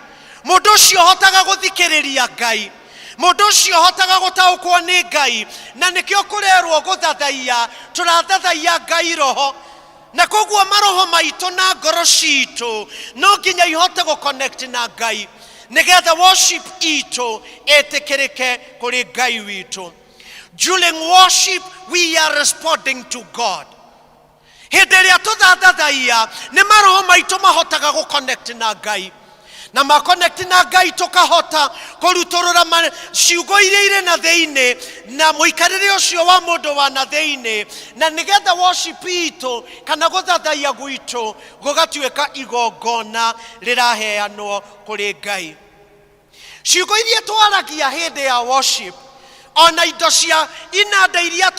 [SPEAKER 14] mũndũ ũcio ũhotaga gũthikĩrĩria Ngai, mũndũ ũcio ũhotaga gũtaũkwo nĩ Ngai. Na nĩkĩo kũrerwo gũthathaiya, tũrathathaiya Ngai roho, na koguo maroho maitũ na ngoro citũ no nginya ihote gũconnect na Ngai nĩgetha worship itũ ĩtĩkĩrĩke kũrĩ Ngai witũ. During worship we are responding to God. Hĩndĩ ĩrĩa tũthathaia, nĩ maroho maitũ mahotaga gũconnect na Ngai, na maconnect na Ngai tũkahota kũrutũrũra ciugo iria irĩ na thĩinĩ na mũikarĩre ũcio wa mũndũ wa na thĩinĩ, na nĩgetha worship itũ kana gũthathaiya gwitũ gũgatuĩka igongona rĩraheanwo kũrĩ Ngai. Ciugo iria twaragia hĩndĩ ya worship, ona indo cia inanda iria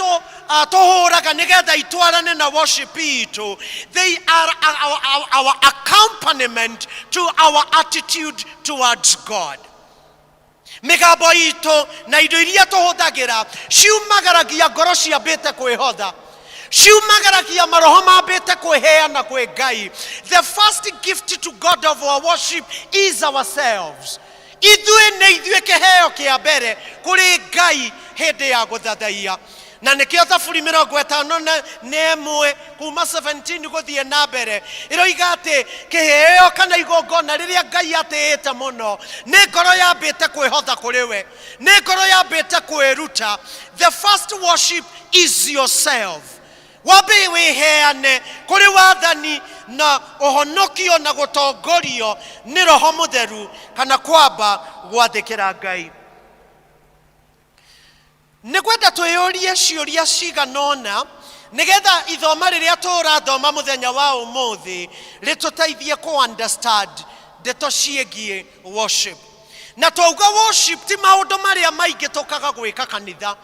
[SPEAKER 14] tũhũraga nĩgetha itwarane na worship itũ, they are our accompaniment to our attitude towards God. Mĩgambo itũ na indo iria tũhũthagĩra ciumagaragia ngoro ciambĩte kwĩhotha, ciumagaragia maroho mambĩte kwĩheana kwĩ Ngai. The first gift to God of our worship is ourselves. Ithuĩ nĩ ithuĩ kĩheo kĩa mbere kũrĩ Ngai hĩndĩ ya gũthathaiya. Na nĩkĩo Thaburi 51 kuma 17 gũthiĩ na mbere ĩroiga atĩ kĩheo kana igongona rĩrĩa Ngai atĩĩte mũno nĩ ngoro yambĩte kwĩhotha kũrĩ we, nĩ ngoro yambĩte kwĩruta. The first worship is yourself. Wambe wĩheane kũrĩ wathani na ũhonokio na gũtongorio nĩ Roho Mũtheru, kana kwamba gwathĩkĩra Ngai. Nĩ kwenda twĩyũrie ciũria cigana ũna nĩgetha ithoma rĩrĩa tũrathoma mũthenya wa ũmũthĩ rĩtũteithie kũ understand ndeto ciĩgiĩ worship. Na twauga worship ti maũndũ marĩa maingĩ tũkaga gwĩka kanitha.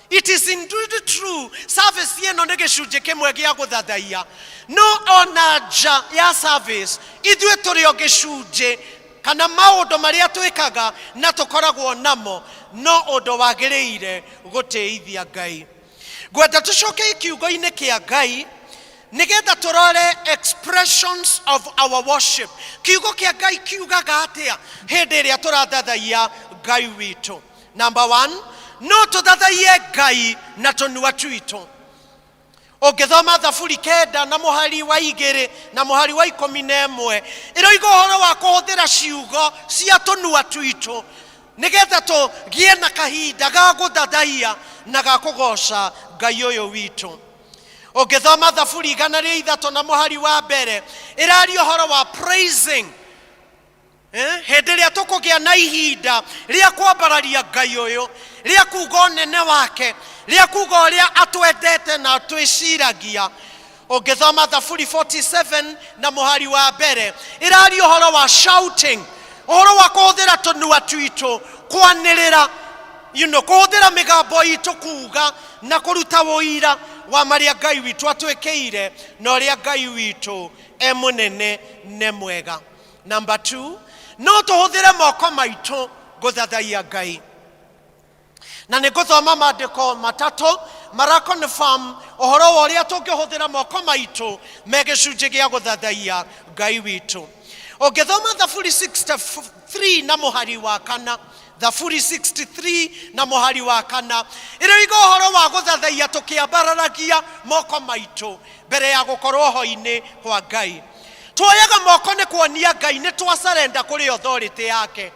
[SPEAKER 14] It is indeed true, service ĩno nĩ gĩcunjĩ kĩmwe gĩa gũthathaiya, no ona nja ya service ithuĩ tũrĩ o gĩcunjĩ kana maũndũ marĩa twĩkaga na tũkoragwo namo no ũndũ wagĩrĩire gũtĩithia Ngai. Ngwenda tũcoke kiugo-inĩ kĩa Ngai nĩgetha tũrore expressions of our worship. Kiugo kĩa Ngai kiugaga atĩa hĩndĩ ĩrĩa tũrathathaiya Ngai witũ? Number 1, no tũthathaiye Ngai na tũnua twitũ. Ũngĩthoma Thaburi 9 na mũhari wa 2 na mũhari wa 11, ĩroiga ũhoro wa kũhũthĩra ciugo cia tũnua twitũ nĩgetha tũgĩe na kahinda ga gũthathaiya na ga kũgoca Ngai ũyũ witũ. Ũngĩthoma Thaburi 103 na mũhari wa 1, ĩraria ũhoro wa praising. Hĩndĩ ĩrĩa tũkũgĩa na ihinda rĩa kwambararia Ngai ũyũ, rĩa kuga ũnene wake, rĩa kuga ũrĩa atwendete na atwĩciragia. Ũngĩthoma Thaburi 47 na mũhari wa 1, ĩraria ũhoro wa shouting, ũhoro wa kũhũthĩra tũnua twitũ kwanĩrĩra, kũhũthĩra mĩgambo itũ kuga na kũruta ũira wa marĩa Ngai witũ atwĩkĩire na ũrĩa Ngai witũ e mũnene na mwega. Number 2, no tũhũthĩre moko maitũ gũthathaiya Ngai. Na nĩ ngũthoma maandĩko matatũ mara confirm ũhoro wa ũrĩa tũngĩhũthĩra moko maitũ me gĩcunjĩ gĩa gũthathaiya Ngai witũ. Ũngĩthoma Thaburi 63 na mũhari wa 4, Thaburi 63 na mũhari wa 4, ĩroiga ũhoro wa gũthathaiya tũkĩambararagia moko maitũ mbere ya gũkorwo ho-inĩ kwa Ngai. Tuoyaga moko nĩ kuonia Ngai nĩ twacarenda kũrĩ authority yake.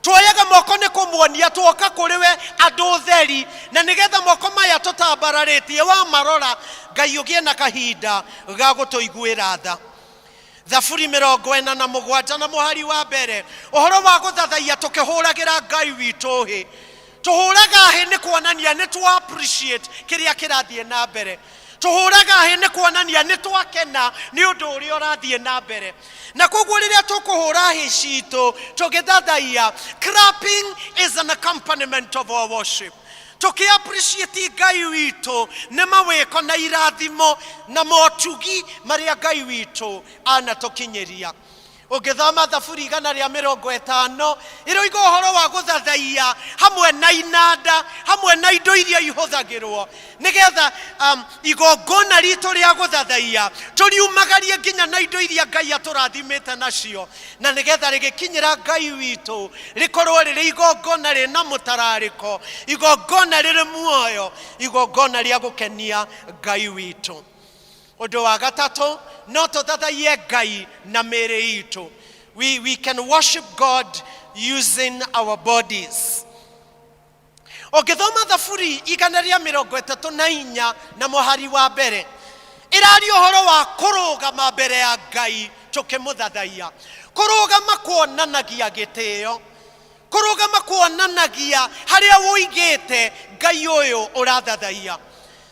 [SPEAKER 14] Tuoyaga moko nĩ kũmuonia tuoka kũrĩ we andũ theri, na nĩgetha moko maya tũtambararĩtie wamarora Ngai ũgĩe na kahinda ga gũtũiguĩra tha. Thaburi 47 na mũhari wa 1, ũhoro wa gũthathaiya tũkĩhũragĩra Ngai witũ hĩ. Tũhũraga hĩ nĩ kuonania nĩ twa appreciate kĩrĩa kĩrathiĩ na mbere. Tũhũraga hĩ nĩ kuonania nĩ twakena nĩ ũndũ ũrĩa ũrathiĩ na mbere. Na koguo rĩrĩa tũkũhũra hĩ citũ tũgĩthathaiya, clapping is an accompaniment of our worship. Tũkĩ appreciate Ngai witũ nĩ mawĩko na irathimo na motugi marĩa Ngai witũ anatũkinyĩria. Ũngĩthoma Thaburi 150, ĩroiga ũhoro wa gũthathaiya hamwe na inanda, hamwe na indo iria ihũthagĩrwo nĩgetha igongona ritũ rĩa gũthathaiya tũriumagarie nginya na indo iria Ngai atũrathimĩte nacio, na nĩgetha rĩgĩkinyĩra Ngai witũ rĩkorwo rĩrĩ igongona rĩna mũtararĩko, igongona rĩrĩ muoyo, igongona rĩa gũkenia Ngai witũ. Ũndũ wa gatatũ, no tũthathaiye Ngai na mĩĩrĩ itũ. We can worship God using our bodies. Ũngĩthoma Thaburi 134 na mũhari wa mbere, ĩraria ũhoro wa kũrũgama mbere ya Ngai tũkĩmũthathaiya. Kũrũgama kuonanagia gĩtĩo. Kũrũgama kuonanagia harĩa ũigĩte Ngai ũyũ ũrathathaiya.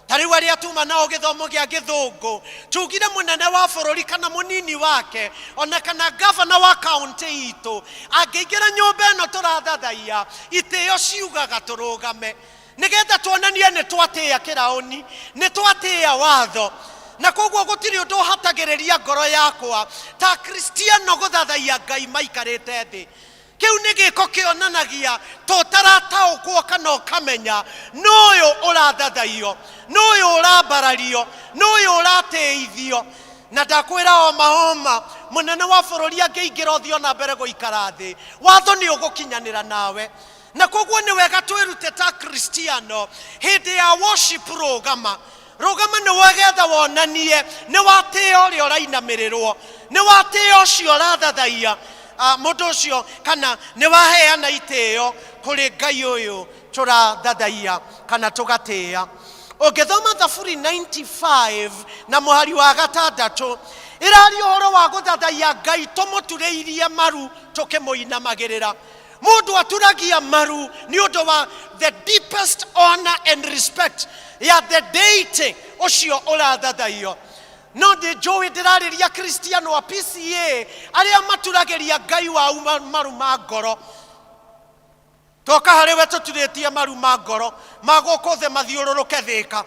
[SPEAKER 14] Ta rĩu arĩa tuma nao gĩthomo gĩa gĩthũngũ, tugire mũnene wa bũrũri kana mũnini wake, ona kana gavana wa kaũntĩ itũ, angĩingĩra nyũmba ĩno tũrathathaiya, itĩo ciugaga tũrũgame nĩgetha tuonanie nĩ twatĩĩa kĩraũni, nĩ twatĩĩa watho. Na koguo gũtirĩ ũndũ ũhatagĩrĩria ngoro yakwa ta Kristiano gũthathaiya Ngai maikarĩte thĩ. Kĩu nĩ gĩko kĩonanagia tũtarataũkwo kana ũkamenya nũ ũyũ ũrathathaiyo, nũ ũyũ ũrambarario, nũ ũyũ ũratĩithio. Na ndakwĩra oma oma, mũnene wa bũrũri angĩingĩra ũthiĩ ona mbere gũikara thĩ, watho nĩ ũgũkinyanĩra nawe. Na koguo nĩ wega twĩrute ta Kristiano hĩndĩ ya worship rũgama. Rũgama nĩ wegetha wonanie nĩ watĩĩa ũrĩa ũrainamĩrĩrwo, nĩ watĩĩa ũcio ũrathathaiya, mũndũ ũcio, kana nĩ waheana itĩo kũrĩ Ngai ũyũ tũrathathaiya kana tũgatĩĩa. Ũngĩthoma Thaburi 95 na mũhari wa gatandatũ, ĩraria ũhoro wa gũthathaiya Ngai tũmũturĩirie maru tũkĩmũinamagĩrĩra. Mũndũ aturagia maru nĩ ũndũ wa the deepest honor and respect ya the deity ũcio ũrathathaiyo. No ndĩ njũĩ ndĩrarĩria Kristiano a PCA arĩa maturagĩria Ngai wao maru ma ngoro. Toka harĩ we tũturĩtie maru ma ngoro ma gũkũ thĩ mathiũrũrũke thĩka.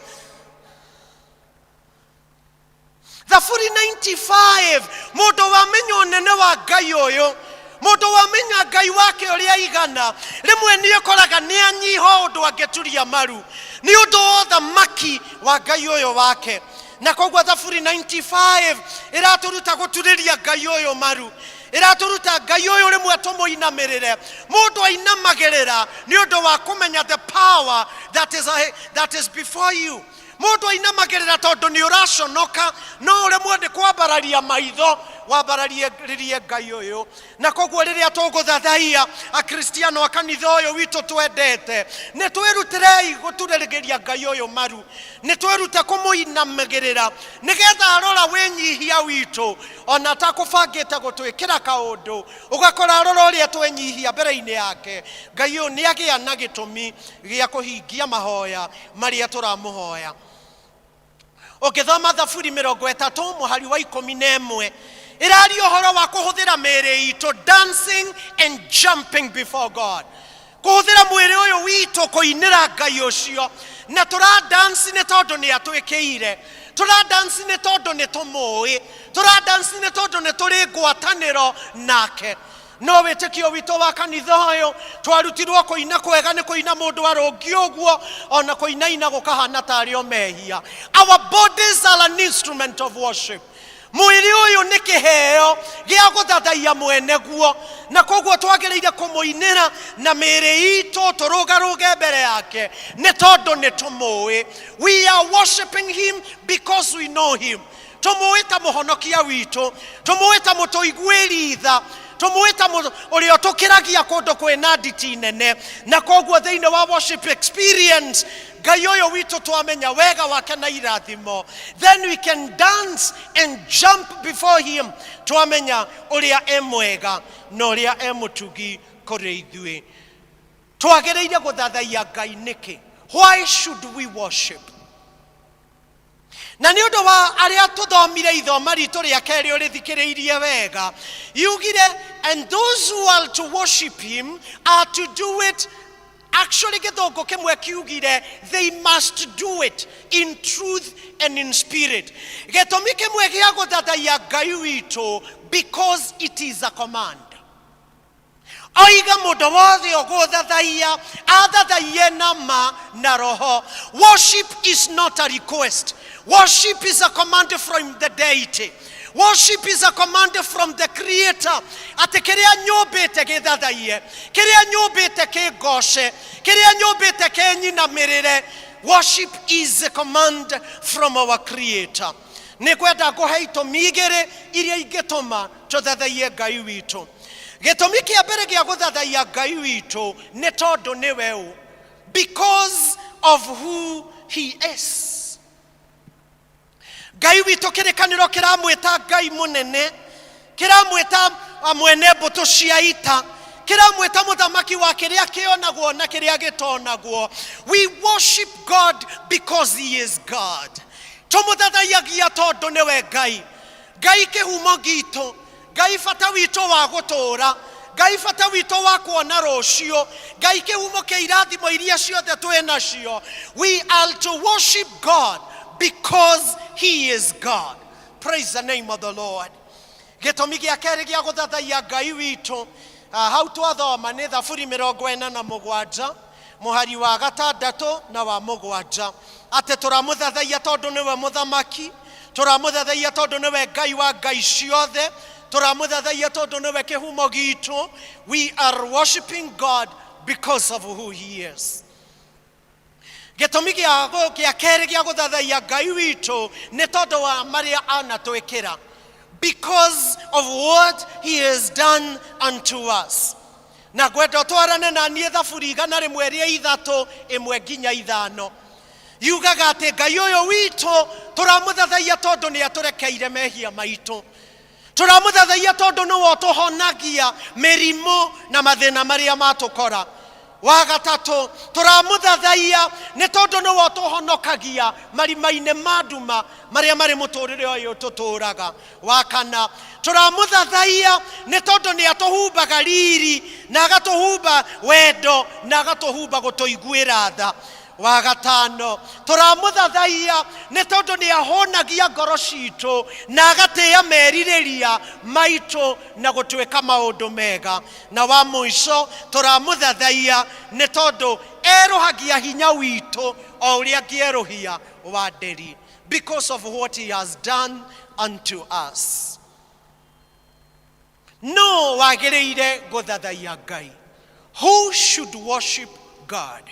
[SPEAKER 14] Thaburi 95, mũndũ wamenya ũnene wa Ngai ũyũ, mũndũ wamenya Ngai wake ũrĩa aigana, rĩmwe nĩ ũkoraga nĩ anyiha ũndũ angĩturia maru nĩ ũndũ wa ũthamaki wa Ngai ũyũ wake. Na koguo Thaburi 95 ĩratũruta gũturĩria Ngai ũyũ maru, ĩratũruta Ngai ũyũ rĩmwe tũmũinamĩrĩre. Mũndũ ainamagĩrĩra nĩ ũndũ wa kũmenya the power that is before you. Mũndũ ainamagĩrĩra tondũ nĩ ũraconoka, no ũremwo nĩ kwambararia maitho wambararirie Ngai ũyũ. Na koguo rĩrĩa tũgũthathaiya Akristiano a kanitha ũyũ witũ twendete, nĩ twĩrutĩrei gũturĩrĩria Ngai ũyũ maru, nĩ twĩrute kũmũinamagĩrĩra nĩgetha arora wĩnyihia witũ, ona atakũbangĩte gũtwĩkĩra kaũndũ, ũgakora arora ũrĩa twenyihia mbere-inĩ yake, Ngai ũyũ nĩ agĩa na gĩtũmi gĩa kũhingia mahoya marĩa tũramũhoya. Ũngĩthoma Thaburi 30 mũhari wa 11, ĩraria ũhoro wa kũhũthĩra mĩĩrĩ itũ, dancing and jumping before God, kũhũthĩra mwĩrĩ ũyũ witũ kũinĩra Ngai ũcio. Na tũra dance nĩ tondũ nĩ atwĩkĩire, tũra dance nĩ tondũ nĩ tũmũĩ, tũra dance nĩ tondũ nĩ tũrĩ ngwatanĩro nake. No wĩtĩkio witũ wa kanitha ũyũ twarutirwo kũina kwega nĩ kũina mũndũ arũngi ũguo, ona kũinaina gũkahana tarĩ o mehia. Our bodies are an instrument of worship. Mwĩrĩ ũyũ nĩ kĩheo gĩa gũthathaiya mwene guo, na koguo twagĩrĩire kũmũinĩra na mĩĩrĩ itũ tũrũgarũge mbere yake nĩ tondũ nĩ tũmũĩ. We are worshiping him because we know him. Tũmũĩ ta mũhonokia witũ, tũmũĩ ta mũtũiguĩri tha, tũmũĩ ta ũrĩa ũtũkĩragia kũndũ kwĩna nditi nene. Na koguo thĩinĩ wa worship experience, Ngai ũyũ witũ twamenya wega wake na irathimo, then we can dance and jump before him, twamenya ũrĩa e mwega na ũrĩa e mũtugi kũrĩ ithuĩ. Twagĩrĩire gũthathaiya Ngai nĩkĩ? Why should we worship? Na nĩ ũndũ wa arĩa tũthomire ithoma ritũ rĩa kerĩ ũrĩthikĩrĩirie wega, yugire, and those who are to worship him are to do it. Actually, gĩthũngũ kĩmwe kiugire, they must do it in truth and in spirit. Gĩtũmi kĩmwe gĩa gũthathaiya Ngai witũ, because it is a command. Oiga mũndũ wothe ũgũthathaiya athathaiye na ma na roho. Worship is not a request. Worship is a command from the deity. Worship is a command from the creator, atĩ kĩrĩa nyũmbĩte gĩthathaiye, kĩrĩa nyũmbĩte kĩngoce, kĩrĩa nyũmbĩte kĩnyinamĩrĩre. Worship is a command from our creator. Nĩ ngwenda ngũhe itũmi igĩrĩ iria ingĩtũma tũthathaiye Ngai witũ. Gĩtũmi kĩa mbere gĩa gũthathaiya Ngai witũ nĩ tondũ nĩwe ũ, because of who he is. Ngai witũ, kĩrĩkanĩro kĩramwĩta Ngai mũnene, kĩramwĩta mwene mbũtũ cia ita, kĩramwĩta mũthamaki wa kĩrĩa kĩonagwo na kĩrĩa gĩtonagwo. We worship God because he is God. Tũmũthathaiyagia tondũ nĩwe Ngai. Ngai kĩhumo gitũ, Ngai bata witũ wa gũtũũra, Ngai bata witũ wa kuona rũciũ, Ngai kĩhumo kĩa irathimo iria ciothe twĩ nacio. We are to worship God because he is God. Praise the name of the Lord. Gĩtũmi gĩa kerĩ gĩa gũthathaiya Ngai witũ, hau twathoma nĩ Thaburi 47 mũhari wa 6 na wa 7, atĩ tũramũthathaiya tondũ nĩwe mũthamaki, tũramũthathaiya tondũ nĩwe Ngai wa ngai ciothe, tũramũthathaiya tondũ nĩwe kĩhumo gitũ. We are worshiping God because of who he is. Gĩtũmi gĩa kerĩ gĩa gũthathaiya Ngai witũ nĩ tondũ wa marĩa anatwĩkĩra, because of what he has done unto us. Na ngwenda ũtwarane na niĩ Thaburi 103 1 nginya 5. Yugaga atĩ Ngai ũyũ witũ tũramũthathaiya tondũ nĩ atũrekeire mehia maitũ. Tũramũthathaiya tondũ nĩwe ũtũhonagia mĩrimũ na mathĩna marĩa matũkora. Wa gatatũ, tũramũthathaiya nĩ tondũ nĩwe ũtũhonokagia marima-inĩ ma nduma marĩa marĩ mũtũrĩre ũyũ tũtũraga. Wa kana, tũramũthathaiya nĩ tondũ nĩ atũhumbaga riri na agatũhumba wendo na agatũhumba gũtũiguĩra tha. Wa gatano, tũramũthathaiya nĩ tondũ nĩ ahũnagia ngoro citũ na agatĩĩa merirĩria maitũ na gũtuĩka maũndũ mega. Na wa mũico, tũramũthathaiya nĩ tondũ erũhagia hinya witũ o ũrĩa angĩerũhia wa nderi, because of what he has done unto us. No wagĩrĩire gũthathaiya Ngai? Who should worship God?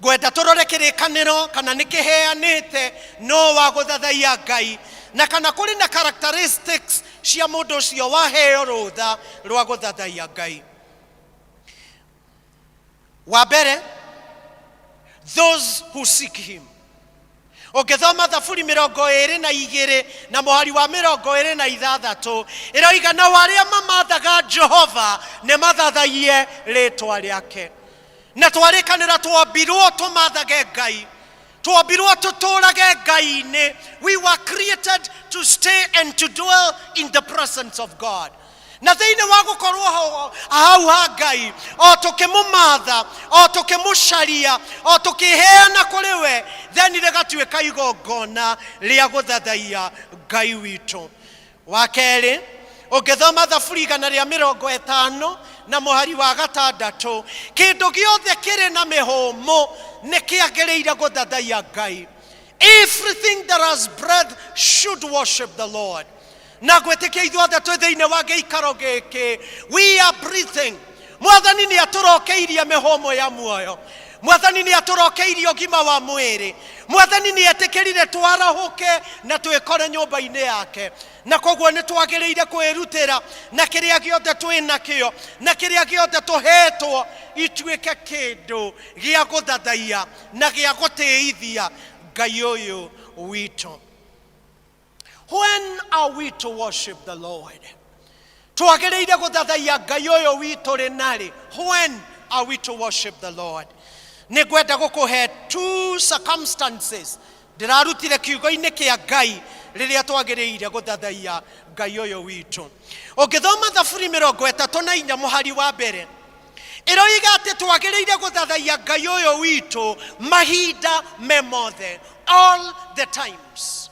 [SPEAKER 14] Ngwenda tũrore kĩrĩkanĩro kana nĩ kĩheanĩte no wa gũthathaiya Ngai, na kana kũrĩ na characteristics cia mũndũ ũcio waheo rũtha rwa gũthathaiya Ngai. Wa mbere, those who seek him. Ũngĩthoma Thaburi 22 na mũhari wa 26, ĩroiga, nao arĩa mamathaga Jehova nĩ mathathaiye rĩtwa rĩake. Na twarĩkanĩra twombirwo tũmathage Ngai, twombirwo tũtũrage Ngai-inĩ. We were created to stay and to dwell in the presence of God. Na thĩinĩ wa gũkorwo hau ha Ngai, o tũkĩmũmatha, o tũkĩmũcaria, o tũkĩheana kũrĩ we, then rĩgatuĩka igongona rĩa gũthathaiya Ngai witũ. Wa kerĩ, ũngĩthoma Thaburi 150 na mũhari wa 6, kĩndũ gĩothe kĩrĩ na mĩhũmũ nĩ kĩagĩrĩire gũthathaiya Ngai. Everything that has breath should worship the Lord. Na gwĩtĩkia ithuothe twĩ thĩinĩ wa gĩikaro gĩkĩ, we are breathing. Mwathani nĩ atũrokeirie mĩhũmũ ya muoyo, Mwathani nĩ atũrokeirie ũgima wa mwĩrĩ, Mwathani nĩ etĩkĩrire twarahũke na twĩkore nyũmba-inĩ yake. Na koguo nĩ twagĩrĩire kwĩrutĩra na kĩrĩa gĩothe twĩ nakĩo na kĩrĩa gĩothe tũhetwo ituĩke kĩndũ gĩa gũthathaiya na gĩa gũtĩithia Ngai ũyũ witũ. When are we to worship the Lord? Twagĩrĩire gũthathaiya Ngai ũyũ witũ rĩ narĩ? When are we to worship the Lord? Nĩ ngwenda gũkũhe two circumstances. Ndĩrarutire kiugo-inĩ kĩa Ngai rĩrĩa twagĩrĩire gũthathaiya Ngai ũyũ witũ. Ũngĩthoma Thaburi 34 mũhari wa mbere, ĩroiga atĩ twagĩrĩire gũthathaiya Ngai ũyũ witũ mahinda me mothe, all the times.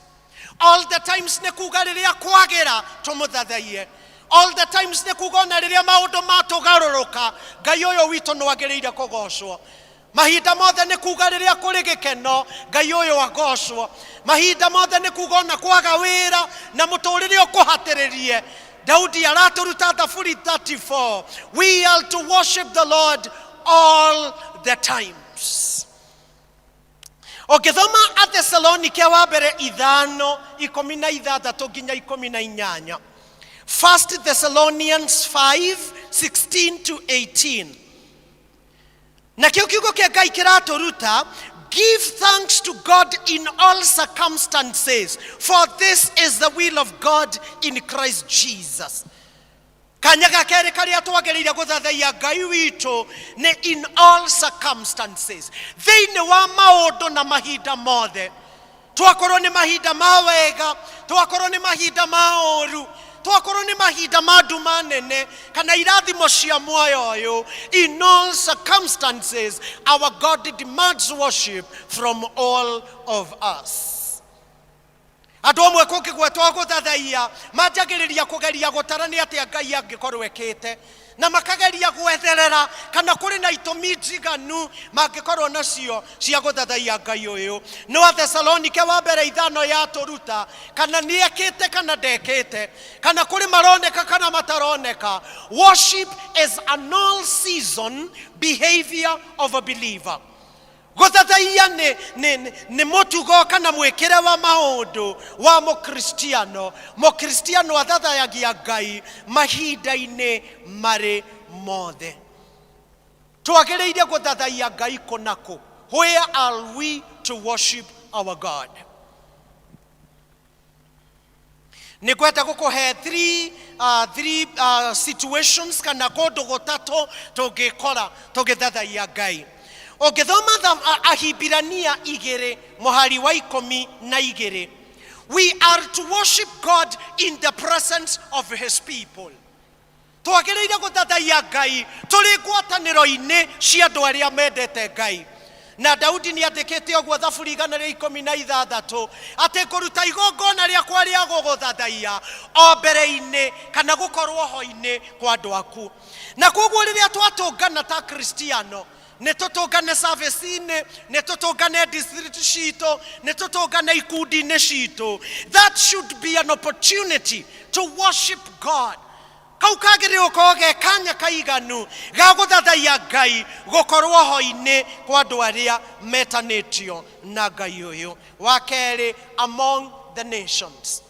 [SPEAKER 14] All the times nĩ kuga rĩrĩa kwagĩra tũmũthathaiye. All the times nĩ kuga ona rĩrĩa maũndũ matũgarũrũka, Ngai ũyũ witũ nĩwagĩrĩire kũgocwo. Mahinda mothe nĩ kuga rĩrĩa kũrĩ gĩkeno, Ngai ũyũ agocwo. Mahinda mothe nĩ kuga ona kwaga wĩra na mũtũrĩre ũkũhatĩrĩrie. Daudi aratũruta Thaburi 34, we are to worship the Lord all the times. Ũngĩthoma Athesalonike wa mbere 5:16 nginya 18, 1 Thessalonians 5:16 to 18, nakĩo kiugo kĩa Ngai kĩratũruta, give thanks to God in all circumstances, for this is the will of God in Christ Jesus. Kanya ga kerĩ karĩa twagĩrĩire gũthathaiya Ngai witũ nĩ in all circumstances, thĩinĩ wa maũndũ na mahinda mothe. Twakorwo nĩ mahinda ma wega, twakorwo nĩ mahinda ma ũru, twakorwo nĩ mahinda ma nduma nene kana irathimo cia muoyo ũyũ, in all circumstances our God demands worship from all of us. Andũ amwe kũngĩgwetwo gũthathaiya manjagĩrĩria kũgeria gũtara nĩ atĩa Ngai angĩkorwo ekĩte, na makageria gwetherera kana kũrĩ na itũmi njiganu mangĩkorwo nacio cia gũthathaiya Ngai ũyũ. No Athesalonike wa mbere 5 yatũruta kana nĩ ekĩte kana ndekĩte, kana kũrĩ maroneka kana mataroneka. Worship is an all season behavior of a believer. Gũthathaiya nĩ mũtugo kana mwĩkĩre wa maũndũ wa mũkristiano. Mũkristiano athathayagia Ngai mahinda-inĩ marĩ mothe. Twagĩrĩire gũthathaiya Ngai kũ na kũ? Where are we to worship our God? Nĩ ngwenda gũkũhe three situations kana kũndũ gũtatũ tũngĩkora tũgĩthathaiya Ngai. Ũngĩthoma Ahibirania 2 mũhari wa 12, we are to worship God in the presence of his people. Twagĩrĩire gũthathaiya Ngai tũrĩ ngwatanĩro-inĩ cia andũ arĩa mendete Ngai. Na Daudi nĩ andĩkĩte ũguo Thaburi 116, atĩ ngũruta igongona rĩakwa rĩa gũgũthathaiya o mbere-inĩ kana gũkorwo ho-inĩ kwa andũ aku. Na koguo rĩrĩa twatũngana ta Kristiano, nĩ tũtũngane service-inĩ, nĩ tũtũngane district citũ, nĩ tũtũngane ikundi-inĩ citũ. That should be an opportunity to worship God. Kau kagĩrĩirwo gũkorwo ge kanya kaiganu ga gũthathaiya Ngai, gũkorwo ho-inĩ kwa andũ arĩa metanĩtio na Ngai ũyũ. Wa kerĩ, among the nations,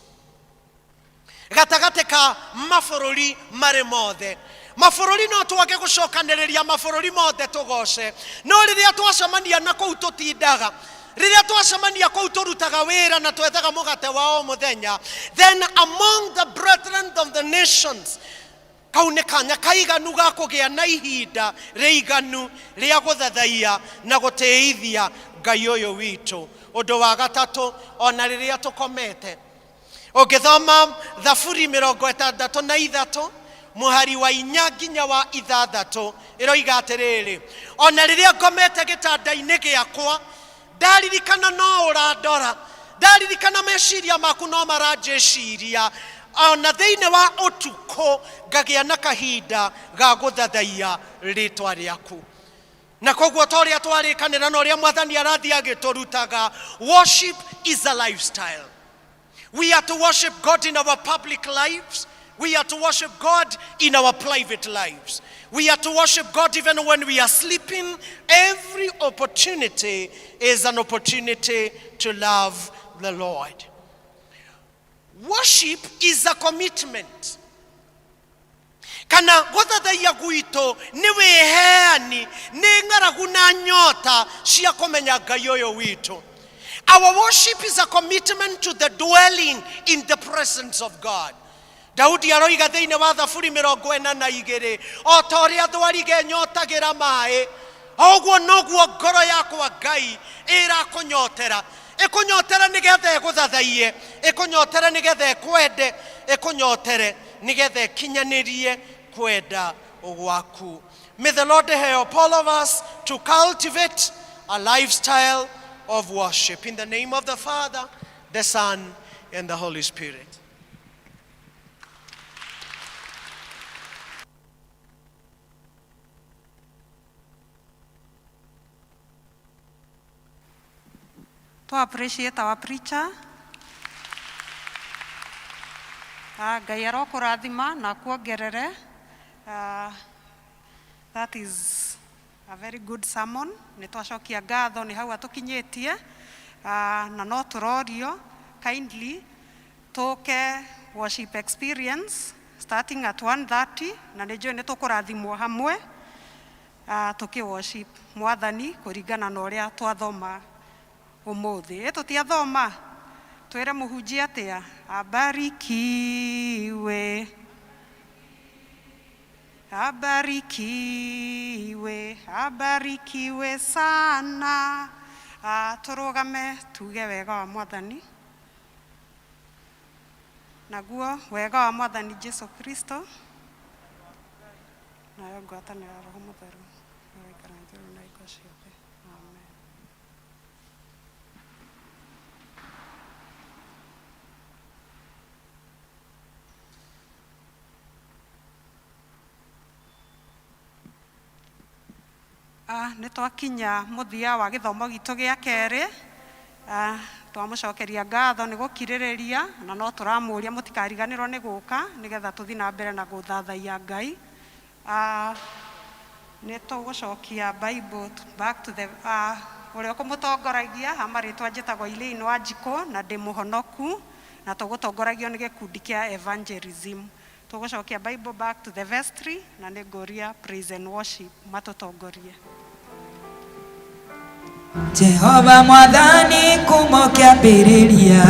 [SPEAKER 14] gatagatĩ ka mabũrũri marĩ mothe. Mabũrũri no twage gũcokanĩrĩria mabũrũri mothe tũgoce, no rĩrĩa twacemania na kũu tũtindaga, rĩrĩa twacemania kũu tũrutaga wĩra na twethaga mũgate wa o mũthenya, then among the brethren of the nations, kau nĩ kanya kaiganu ga kũgĩa na ihinda rĩiganu rĩa gũthathaiya na gũtĩithia Ngai ũyũ witũ. Ũndũ wa gatatũ, ona rĩrĩa tũkomete, ũngĩthoma Thaburi 63 mũhari wa 4 nginya wa 6, ĩroiga atĩrĩrĩ, ona rĩrĩa ngomete gĩtanda-inĩ gĩakwa, ndaririkana no ũrandora, ndaririkana meciria maku no maranjĩciria, ona thĩinĩ wa ũtukũ ngagĩa na kahinda ga gũthathaiya rĩtwa rĩaku. Na koguo ta ũrĩa twarĩkanĩra na ũrĩa Mwathani arathiĩ agĩtũrutaga, worship is a lifestyle. We are to worship God in our public lives. We are to worship God in our private lives. We are to worship God even when we are sleeping. Every opportunity is an opportunity to love the Lord. Worship is a commitment. Kana gũthathaiya gwitũ nĩ wĩheani, nĩ ng'aragu na nyota cia kũmenya Ngai ũyũ witũ. Our worship is a commitment to the dwelling in the presence of God. Daudi aroiga thĩinĩ wa Thaburi 42, o ta ũrĩa thwariga ĩnyotagĩra maĩ, o ũguo noguo ngoro yakwa Ngai ĩrakũnyotera. Ĩkũnyotere nĩgetha ĩgũthathaiye, ĩkũnyotere nĩgetha ĩkwende, ĩkũnyotere nĩgetha ĩkinyanĩrie kwenda gwaku. May the Lord help all of us to cultivate a lifestyle of worship. In the name of the Father, the Son, and the Holy Spirit.
[SPEAKER 1] To appreciate our preacher. Ah, Ngai arokũrathima na kuongerere. Ah, that is a very good sermon. Nĩ twacokia ngatho nĩ hau atũkinyĩtie. Ah, na no tũrorio kindly tũke worship experience starting at 1:30 na nĩ njũĩ nĩ tũkũrathimwo hamwe tũkĩ worship mwathani kũringana na ũrĩa twathoma ũmũthĩ. Ĩ tũtiathoma? Twĩre mũhunjia atĩa? Abarikiwe. Abarikiwe, abarikiwe sana. Tũrũgame tuge wega wa mwathani. Naguo wega wa mwathani Jesu Kristo nayo ngwatanĩro ya Roho Mũtheru ĩroikara na ithuĩ na hingo ciothe. Amen. Nĩ twakinya mũthia wa gĩthomo gitũ gĩa kerĩ. Twamũcokeria ngatho nĩ gũkirĩrĩria na no tũramũria mũtikariganĩrwo nĩ gũka nĩgetha tũthiĩ na mbere na gũthathaiya Ngai. Nĩ tũgũcokia Bible back to the ũrĩa ũkũmũtongoragia ha marĩtwa njĩtagwo Elaine Wanjikũ na ndĩ mũhonoku na tũgũtongoragio nĩ gĩkundi kĩa evangelism. Tũgũcokia Bible back to the vestry na nĩ ngũria praise and worship matũtongorie.
[SPEAKER 15] Jehova mwathani kuma kĩambĩrĩria